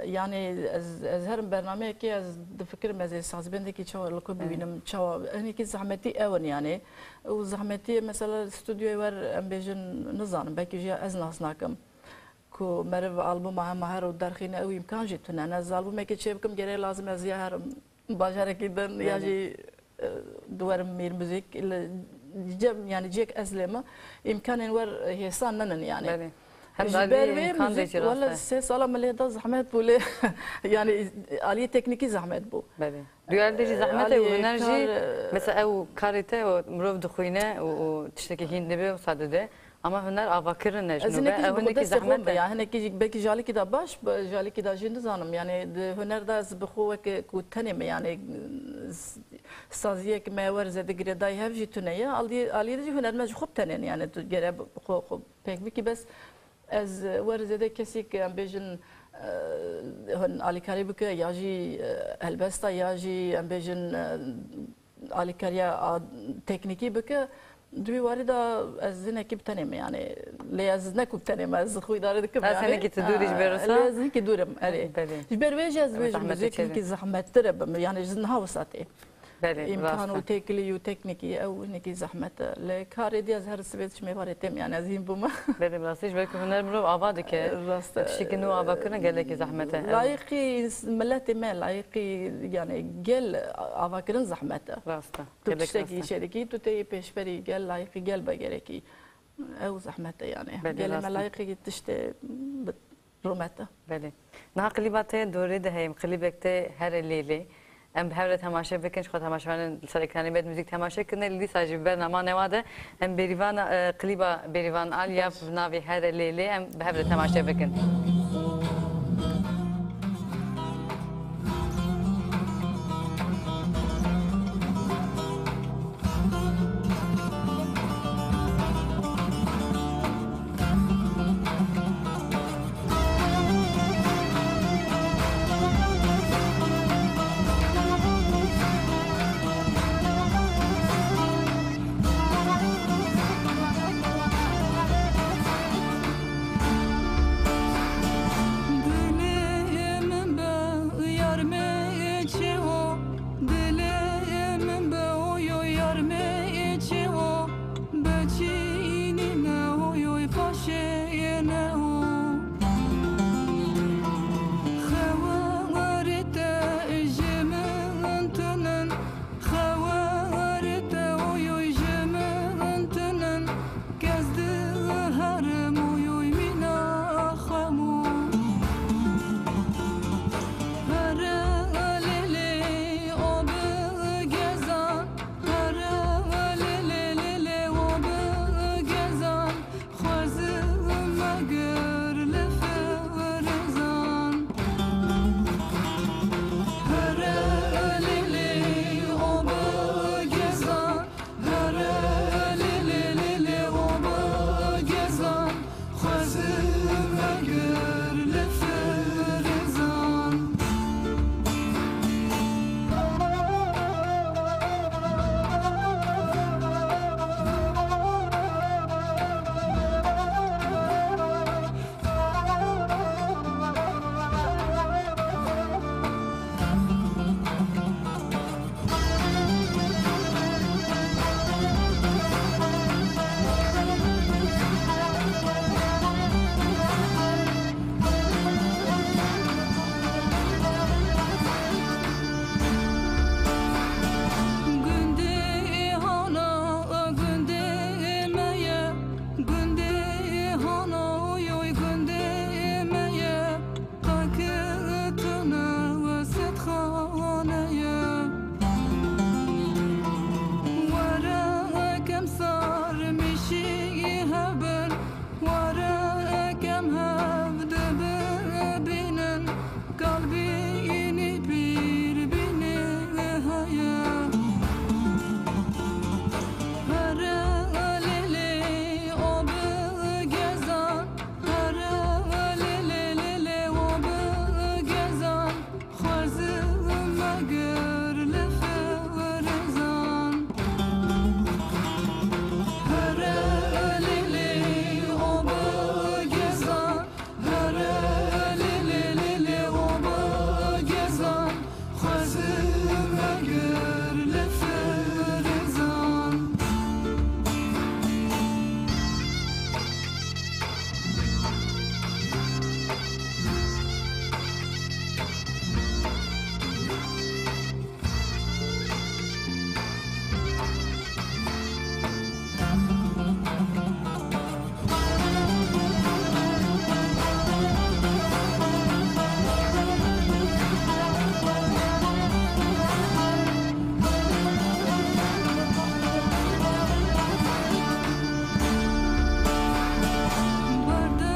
yani ez, ez herim bernameyekê ez difikirim ez ê sazbendekî çawa li ku Evet. bibînim, çawa, hinekî zehmetî ew in yani. Û zehmetiyê mesela stûdyoyê wer em bêjin nizanim, belkî jî ez nas nakim. Ku meriv albûma hema her û derxîne ew îmkan jî tune ne. Ez albûmekê çê bikim gerê lazim ez ya herim bajarekî din ya Belê. jî, e, di werim Mîr Muzîk li cem, yani ciyek ez lê me îmkanên wer hêsan ninin yani. Belê. Hem Ji ber aliyê vê îmkan de muzîk, jî rast wele e. sê sala min lê da zehmet bû lê yani aliyê teknîkî zehmet bû. Belê. Duyar de jî zehmet e û Aliyê huner jî, kar, e, mesela ew karê te û mirov dixwîne û, û tiştekî hîn dibe û sade de. Ama huner avakirin e ji Ez nû ve. hinekî ji Ew bi hinekî destê xwe zehmet me e. ya, hinekî jî belkî ji alîkî de baş, bi-, ji alîkî de jî nizanim. Yani di huner de ez bi xwe weke ku tenê me, yani s-, saziyek me wer zêde girêdayî hev jî tune ye. Alî-, alî de jî hunermend ji xwe bi tenê ne, yani tu gere bi xwe, xwe pêk bikî, bes ez wer zêde kesî ke em bêjin, e, hûn alîkarî bike ya jî, e, helbesta ya jî em bêjin, e, alîkariya a, teknîkî bike, di wî warî de ez hinekî bi tenê me, yani lê ez ne ku bi tenê me, ez xwe îdare dikim, Ez yani. hinekî tu dûr î ji ber wisa? Lê ez hinekî dûr im, erê. Belê. Ji ber wê jî ez Ew dibêjim, zehmetê muzîk çêde. hinekî zehmettir e bi min, yani ji niha wisa tê. Belê, Îmkan rast û e. têkilî û teknîkî ew hinekî zehmet e. Lê karê dî ez her sibê diçim êvarê têm, yani ez hîn bûme. Belê, bi rastî ji ber ku huner mirov ava dike. Rast e. Tiştekî nû ava kirin gelekî zehmet e. Layîqî ins-, miletê me, layîqî, yani gel avakirin zehmet e. Rast e. Tu Gelek tiştekî rast e. çêdikî, tu tê yê pêşberî gel, layîqî gel be gerekî. Ew zehmet e yani. Belê, Gelê me rast e. layîqî tiştê bi rûmet e. Belê. Niha klîba te dorê de heye, klîbek te Here Lê Lê. Em bi hev re temaşe bikin, ji xwe temaşevanên li ser ekranê me di muzîk temaşe kirine, lê dîsa jî bi bernama newa de em Bêrîvan, e, klîba Bêrîvan Alya bi navê Here Lê Lê em bi hev re temaşe bikin. Dilê min be yar me çi o, dilê min be oy oy yar me çi o, beçînî me oy oy paşê ne o. Xewarê te ji min tinin, xewarê te oy oy ji min tinin. Kes diherim oy oy mîna xemo. Here lê lê o bi gezan, here lê lê lê lê o bi gezan. Xwezim me gir li firizan. Here lê lê o bi gezan. Here lê lê lê lê o bi gezan, xwezim me gir li firizan. Gundê hana, gundê me ye. Gundê hana, oy oy, gundê me ye. Qakitine we sedxane ye. Were kem sar mişî hebin, were kem hev dibibînin. Kalbînî pîrbînî heye. Here lê lê o bi gezan, here lê lê lê lê o bi gezan. Xwezim me gir li firizan. Here lê lê o bi gezan. Here lê lê lê lê o bi gezan, xwezim me gir li firizan.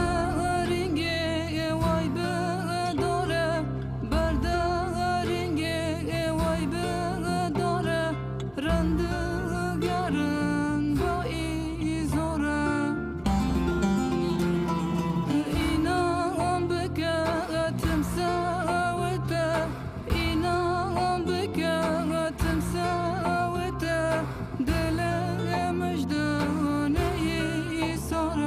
Berdarîngê way bi dore, berdarîngê way bi dore, rendigerin ba î zore. Înan bike timsawete, înan bike timsawete. Dilê min ji dinê sor e.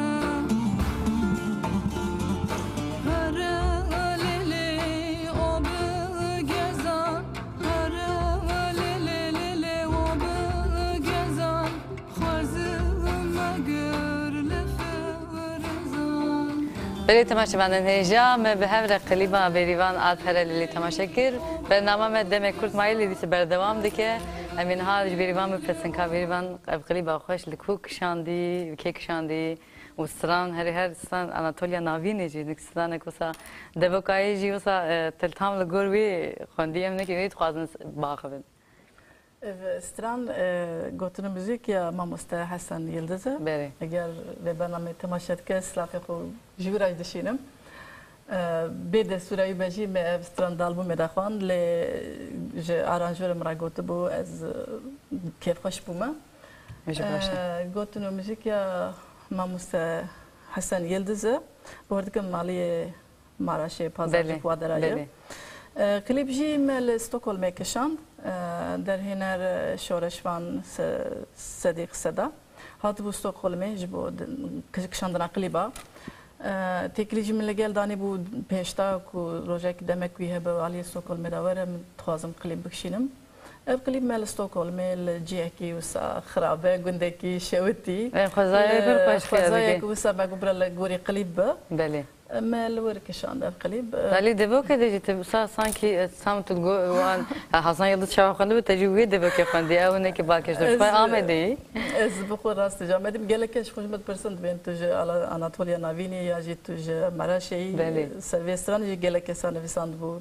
Here lê lê o bi gezan. Here lê lê lê lê o bi gezan. Xwezim me gir li firizan. Belê temaşevanên hêja, me bi hev re klîba Bêrîvan Alp Here Lê Lê temaşe kir. Bernama me demek kurt maye, lê dîsa berdewam dike. Em ê niha ji Bêrîvan bipirsin ka Bêrîvan ev klîba xweş li ku kişandî, bi kê kişandî? Û stran, herî her stran Anatoliya Navînê jî, hinek stranek wisa devokayê jî wisa, e, tiltam li gor wê xwendî, em hinekî wê dixwazin s-, biaxivin. Ev stran, e, gotin û muzîk ya mamoste Hesen Yildiz e. Belê. Eger vê bernameyê temaşe dike, silavê xwe ji wî re jî dişînim. E, bê destûra wî be jî me ev stran di albûmê de xwend, lê ji aranjorê min re gotibû, ez, e, kêfxweş bûme. Ji baş e. E, gotin û muzîk ya mamoste Hesen Yildiz e. Bawer dikim maliyê Maraşê, Pazarcık, belê, Wadera ye. Belê. E, klîp jî me li Stockholmê kişand. E, derhêner, e, şoreşvan Se-, Sedîq Seda. Hatibû Stockholmê ji bo di-, ki-, kişandina klîba. E, têkilî jî min li gel danîbû pêşta ku rojek demek wî hebe aliyê Stockholmê de were, min dixwazim klîp bikişînim. Ev klîp me li Stockholmê, li cihekî wisa xirabe, gundekî şewitî. E, xwezayê pir xweş, xwezayek wisa me got bira li gorî klîp be. Belê. Me li wir kişand ev klîp. Belê, devoke de jî tu sa-, sankî, e, sam tu go-, wan, e, Hasan Yıldız çawa xwendibe, te jî wê devokê xwendî, ew hinekî balkêş de. Ez, xwe Amedê yî. Ez bi xwe rast dibêjim. Gelek kes ji xwe ji min dipirsin, dibên tu ji Ala-, Anatoliya Navînî ya jî tu ji Meraşê yî. Belê. Ser vê stranê jî gelek kesan nivîsandibû.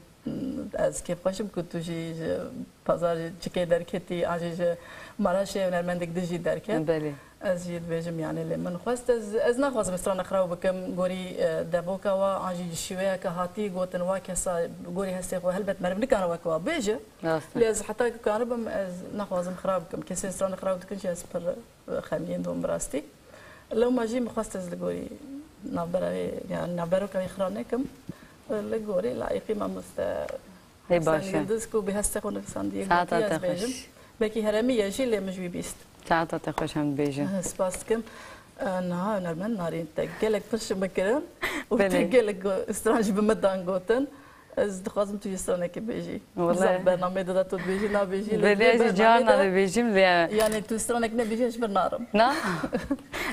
Ez kêfxweş im ku tu jî ji Pazar çikê derketî, an jî ji Maraşê hunermendek din jî derket. Belê. Ez jî dibêjim, yanî lê min xwest, ez, ez naxwazim strana xiraw bikim, gorî, e, devoka wa, an jî ji şîweyeke hatî gotin wa kesa, gorî hestê xwe helbet meriv nikare wek wa bêje. Rast e. Lê ez heta ku karibim, ez naxwazim xiraw bikim. Kesên strana xiraw dikin jî ez pir, e, xemgîn dibim bi rastî. Lewma jî min xwest ez li gorî navbera wê, yanî navberoka wê xira nekim. Li gorî layiqî mamoste Hê Hesen baş e. Yildiz ku bi hestê xwe nivîsandiye, saeta gotî, ez te bêjim. Xweş. Belkî heremî ye jî, lê min ji wî bîst. Saeta te xweş, em dibêjin. Eh, spas dikim. Eh, niha hunermend Narîn te gelek pir ji min kirin û te, belê, gelek go-, stran jî bi min dan gotin. Ez dixwazim tu jî stranekê bêjî. Wele. Nizam bernameyê de, de tu dibêjî, nabêjî, lê belê, vê ez jî bernameyê carna de dibêjim, lê yanî tu stranek nebêjî, ez ji vir narim. Na?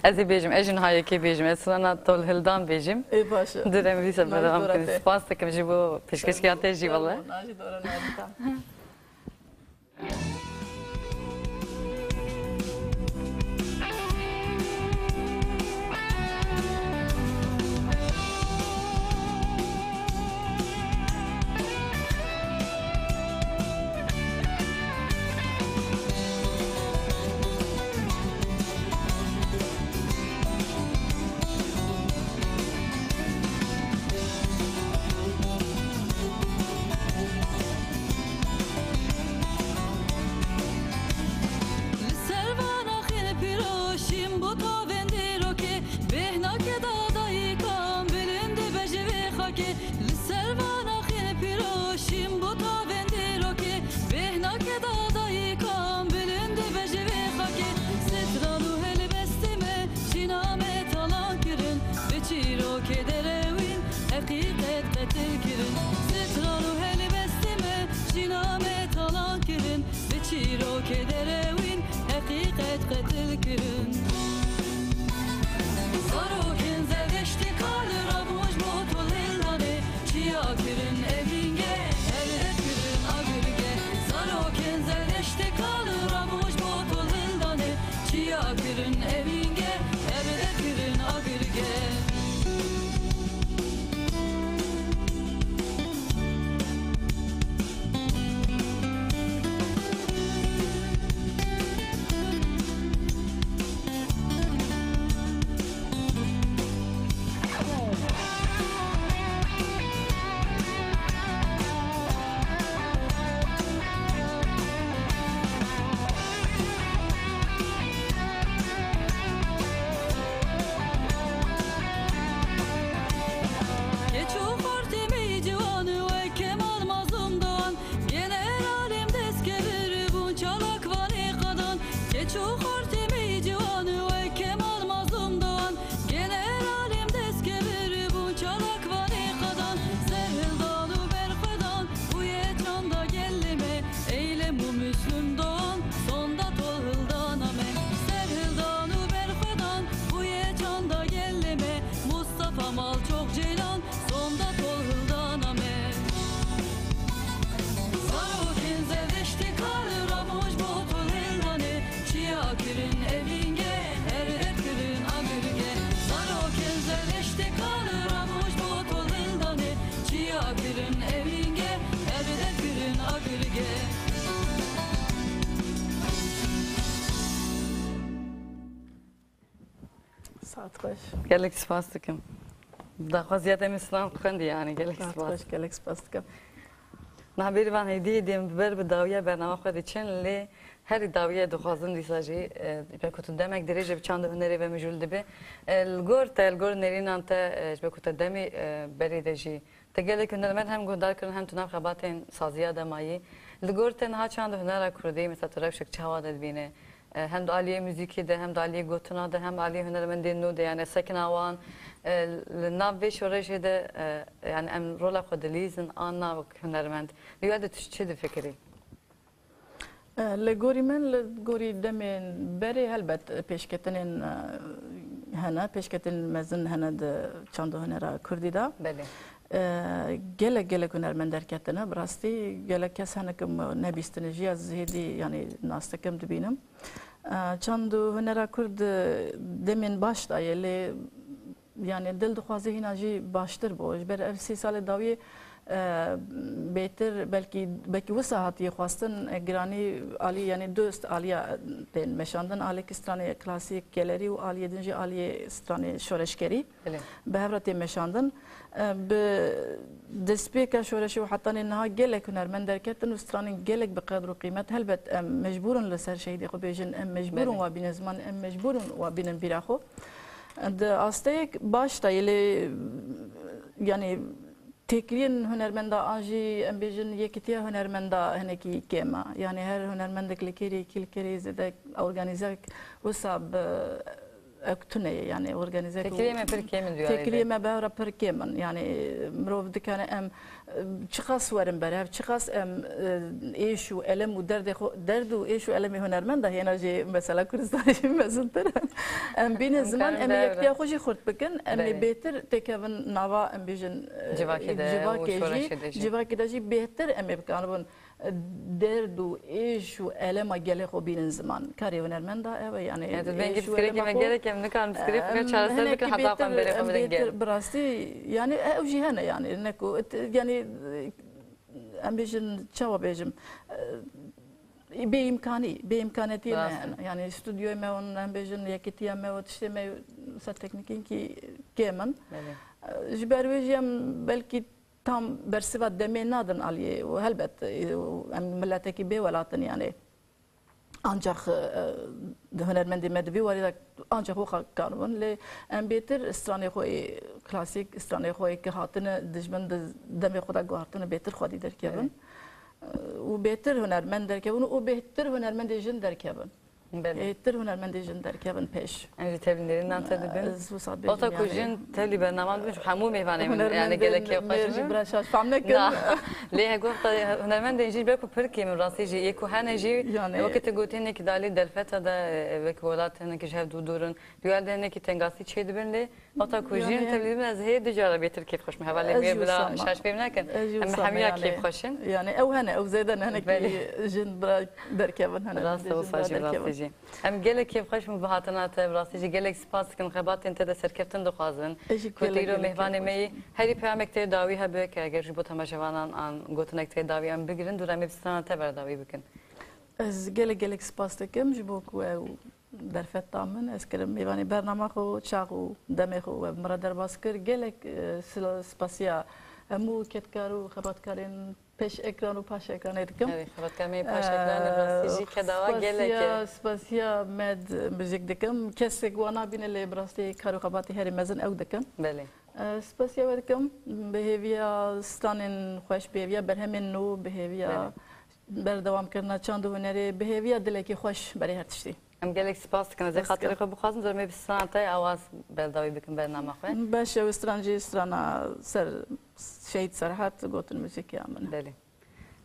Ez ê bêjim, ez jî niha yekê bêjim. Ez strana Tolhildan bêjim. Ê, baş e. Dur em vîsa berdewam kirin. Spas dikim ji bo pêşkêşkirina te jî, wele. Sağ ol, naji dora narîta. Li ser van axê pîroşîn bo tavên dîrokê, bêhna keda dayikan bilind dibe ji vê xakê. Li ser van axê pîroşîn bo tavên dîrokê, bêhna keda dayikan bilind dibe ji vê xakê. Stran û helbestê me jîna me talan kirin, bi çîrokê derewîn heqîqet qetil kirin. Stran û helbestê me jîna me talan kirin, bi çîrokê derewîn heqîqet qetil kirin. Zarokên Zerdeştê ka li rabûn ji bo Tolhildanê çiya kirin evînge, her dest kirin agirge. Zarokên Zerdeştê ka li rabûn ji bo Tolhildanê çiya kirin evînge, her dest kirin agirge. Hat xweş. Gelek spas dikim. Daxwaziya te min silan xwendî, yani gelek Hat spas. Xweş, gelek spas dikim. Niha bêrîvan hêdî hêdî em ber bi dawiya bernama xwe diçin, lê herî dawiya dixwazin dîsa jî, e, ji ber ku tu demek dirêj e bi çand û hunerê ve mijûl dibe. E, li gor te, li gor nêrînan te, e, ji ber ku te demê, e, berê de jî te gelek hunermend hem guhdar kirin hem tu nav xebatên saziya de mayî. Li gor te niha çand û hunera kurdî, mesela tu rewşek çawa de dibîne? E, hem di aliyê muzîkê de, hem di aliyê gotina de, hem aliyê hunermendên nû de, yani sekina wan, e, li nav vê şoreşê de, e, yani em rola xwe dilîzin an na wek hunermend. Li we de tu çi difikirî? E, li gorî min, li gorî demên berê helbet pêşketinên, e, hene, pêşketinên mezin hene di çand û hunera kurdî de. Belê. E, gelek, gelek hunermend derketine, bi rastî gelek kes hene ku min nebîstine jî, ez hêdî, yani nas dikim, dibînim. E, çand û hunera kurd, e, demên baş dayê, lê yani dil dixwaze hîna jî baştir bo. Ji ber ev sê salê dawiyê, e, bêtir belkî, belkî wisa hatiye xwestin, e, giranî alî, yani du st-, aliya tên meşandin, alî ki stranê klasîk, gelerî û aliyê din jî aliyê stranê şoreşgerî Belê. bi hev re tê meşandin. E, bi destpêka şoreşê û hetanê niha gelek hunermend derketin û stranên gelek bi qedr û qîmet. Helbet em mecbûr in li ser şehîdê xwe bêjin, em mecbûr in Belê. wa bînin ziman, em mecbûr in wa bînin bîra xwe. Di asteyek baş de ye, lê, yani, têkiliyên hunermenda an jî, em bêjin, yekîtiya hunermenda hinekî kêm e. Yani, her hunermendek li kêrî, kî li kêrî zêde organîzek wisa bi, ew tune ye, yani, organîzek Têkiliyê me pir kêm in duyarê de. Têkiliyê me bi hev re pir kêm in. Yani, mirov dikane em Çiqas werin ber hev, çiqas em, e, êş û elem û derdê xwe, derd û êş û elemê hunermenda hêna jê mesela Kurdistanê jî mezintir in. Em bînin Em ziman, karin em ê ber yektiya xwe jî xurt bikin, em ê Belê. bêtir têkevin nava, em bêjin, e, Civakê de û civakê jî, şoreşê de jî. civakê de jî bêhtir em ê bikaribin, e, derd û êş û elema gelê xwe bînin ziman. Karê hunermenda ev e, yani Yani, tu dengê êş û pirsgirêkê elema me xwe, gerek em nikarin pirsgirêk xwe em çareser hinekî bikin, heta bêtir, em bêrê xwe em bêtir, bêtir. Bi rastî, yani, ew jî hene, yani, ne ku, it-, yani, em bêjin, çawa bêjim, e, bêîmkanî, bêîmkanetiyê me Rast e. hene. Yani, studyoyê me hûn, em bêjin, yekîtiya me û tiştê me ser teknîkînkî kêm in. Belê. E, ji ber wê jî em belkî tam bersiva demê nadin aliyê û helbet, e, em miletekî bê welat in, yani. Ancak, e, di hunermendê me di vî warî de ancak wiha karibin, lê em bêtir stranê xwe yê klasîk, stranê xwe yê ki hatine dijmin di demê xwe de guhartine, bêtir xwedî derkevin. Evet. E, û bêtir hunermend derkevin û bêtir hunermendê jin derkevin. Belê. Bêtir hunermendê jin derkevin pêş. Em jî tevlî nêrînan te dibin. Ez wisa bêjim, Wexta ku yani, jin tevlî bernama dibin, ji hemû mêvanê min, yani, hunermendên gelek kêfxweş mêr jî in. Bira şaş fam nekin. Na. Lê hegu wexta hunermendên jî ber ku pir kêm in, rastî jî, yê ku hene jî, Yani, wekî te gotî hinekî dalî derfeta de, e, wekî welat hinekî ji hev dû dûr in. Duyar de hinekî tengasî çê dibin lê, wexta ku jin Yani, tevlî dibin, ez hê du cara bêtir kêfxweş me. Hevalê ez wê jî bila wisa me. şaş fêm nekin. Ez jî Em wisa me, hemiya yani. kêfxweş in. Yani, ew hene, ew zêde ne, hinekî Belê. jin bira derkevin, hene Rast e, jin wisa bira jî, derkevin. rastî jî. Em gelek kêfxweş bûn bi hatina te, bi rastî jî gelek spas dikin. Xebatên te de serkeftin dixwazin. Ez jî Ku gelek, îro gelek mêvanê me yî, kêfxweş bûm. herî peyamek te dawî hebe, ke eger ji bo temaşevanan an gotinek te dawî em bigirin, dûra me bi strana te berdawî bikin. Ez gelek, gelek spas dikim ji bo ku ew derfet da min. Ez kirim mêvanê bernama xwe, çax û demê xwe we bi min re derbas kir. Gelek, e, sila-, spasiya hemû kedkar û xebatkarên pêş ekran û paş ekranê dikim. Evet, xebatkarê me paş ekranê, bi rastî jî, eh, kedawa gelek e. Spasiya, spasiya Med Muzik dikim. Kesek wan nabîne, lê bi rastî kar û xebatê herî mezin ew dikin. Belê. Eh, spasiya we dikim, bi hêviya stranên xweş, bi hêviya berhemên nû, bi hêviya Belê. berdewamkirina çand û hunerê, bi hêviya dilekî xweş berê her tiştî. Em gelek spas dikin. Ez ê Dest xatirê xwe bixwazim, dûra me bi strana te awaz berdawî bikin bernama xwe. Baş e, ew stran jî strana ser Şehîd Serhat gotin muzîkiya min e. Belê.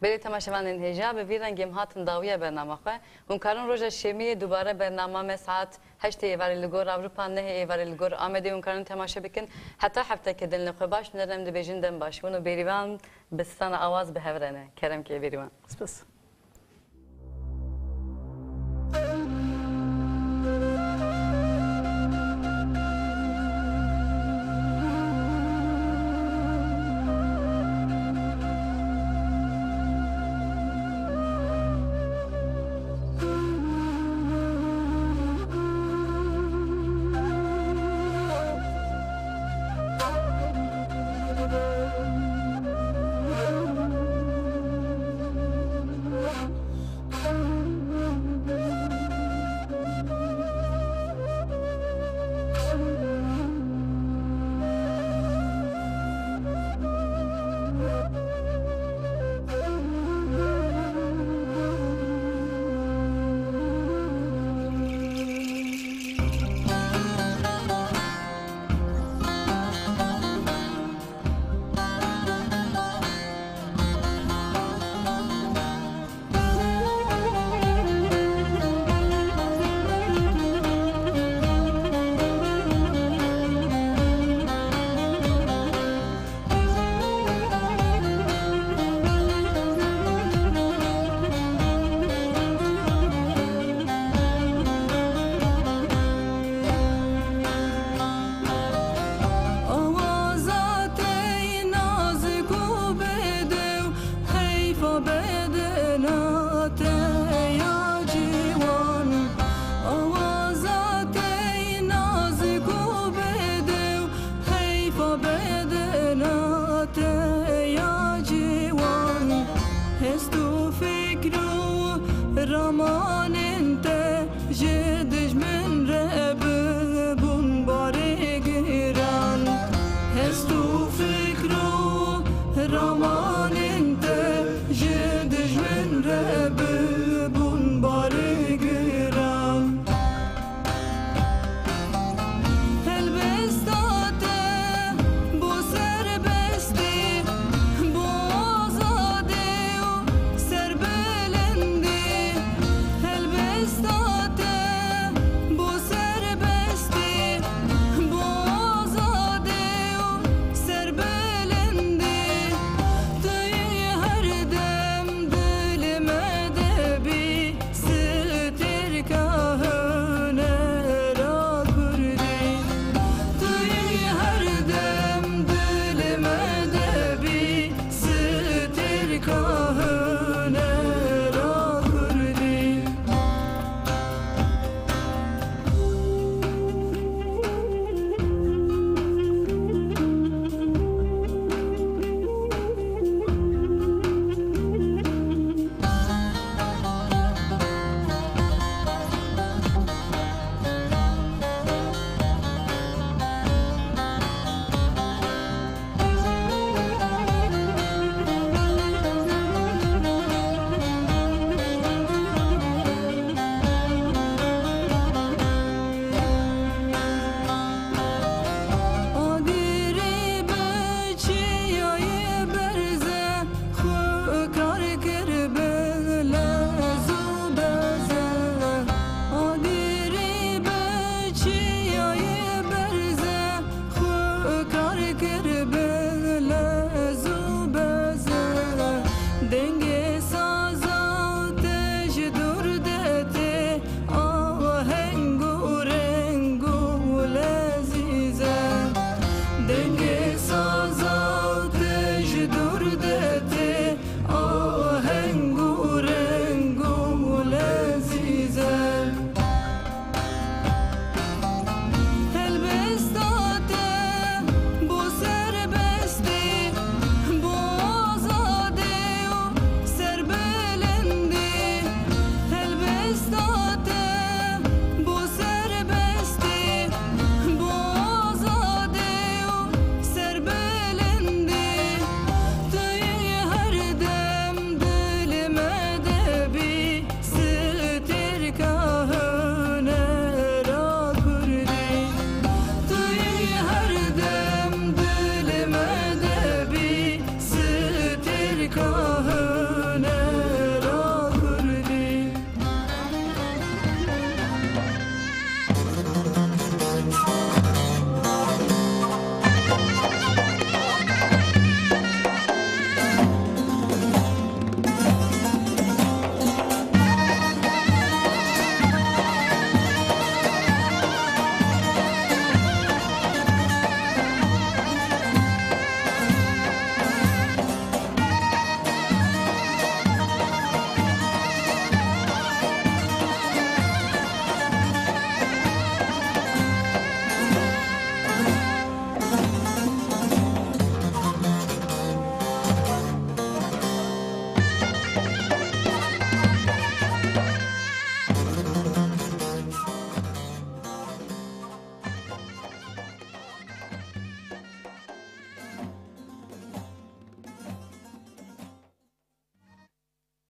Belê temaşevanên hêja, bi vî rengê em hatin dawiya bernama xwe. Hûn karin roja şemiyê dubare bernama me saet heştê êvarê li gor Ewropa, nehê êvarê li gor Amedê hûn karin temaşe bikin. Heta hefteke din li xwe baş, hunermend dibêjin dem baş. Hûn û Bêrîvan bi strana awaz bi hev re ne. Kerem ke Bêrîvan. Spas. Awaza te yî nazik û bêdew, heyfa bedena te ya ciwan. Awaza te yî nazik û bêdew, heyfa bedena te ya ciwan. Hest û fikr û ramanên te ji dijmin re bibûn barê giran. Hest û fikr û ramanên te ji dijmin re bibûn barê giran. Helbesta te bo serbestî, bo azadî û serbilindî. Helbesta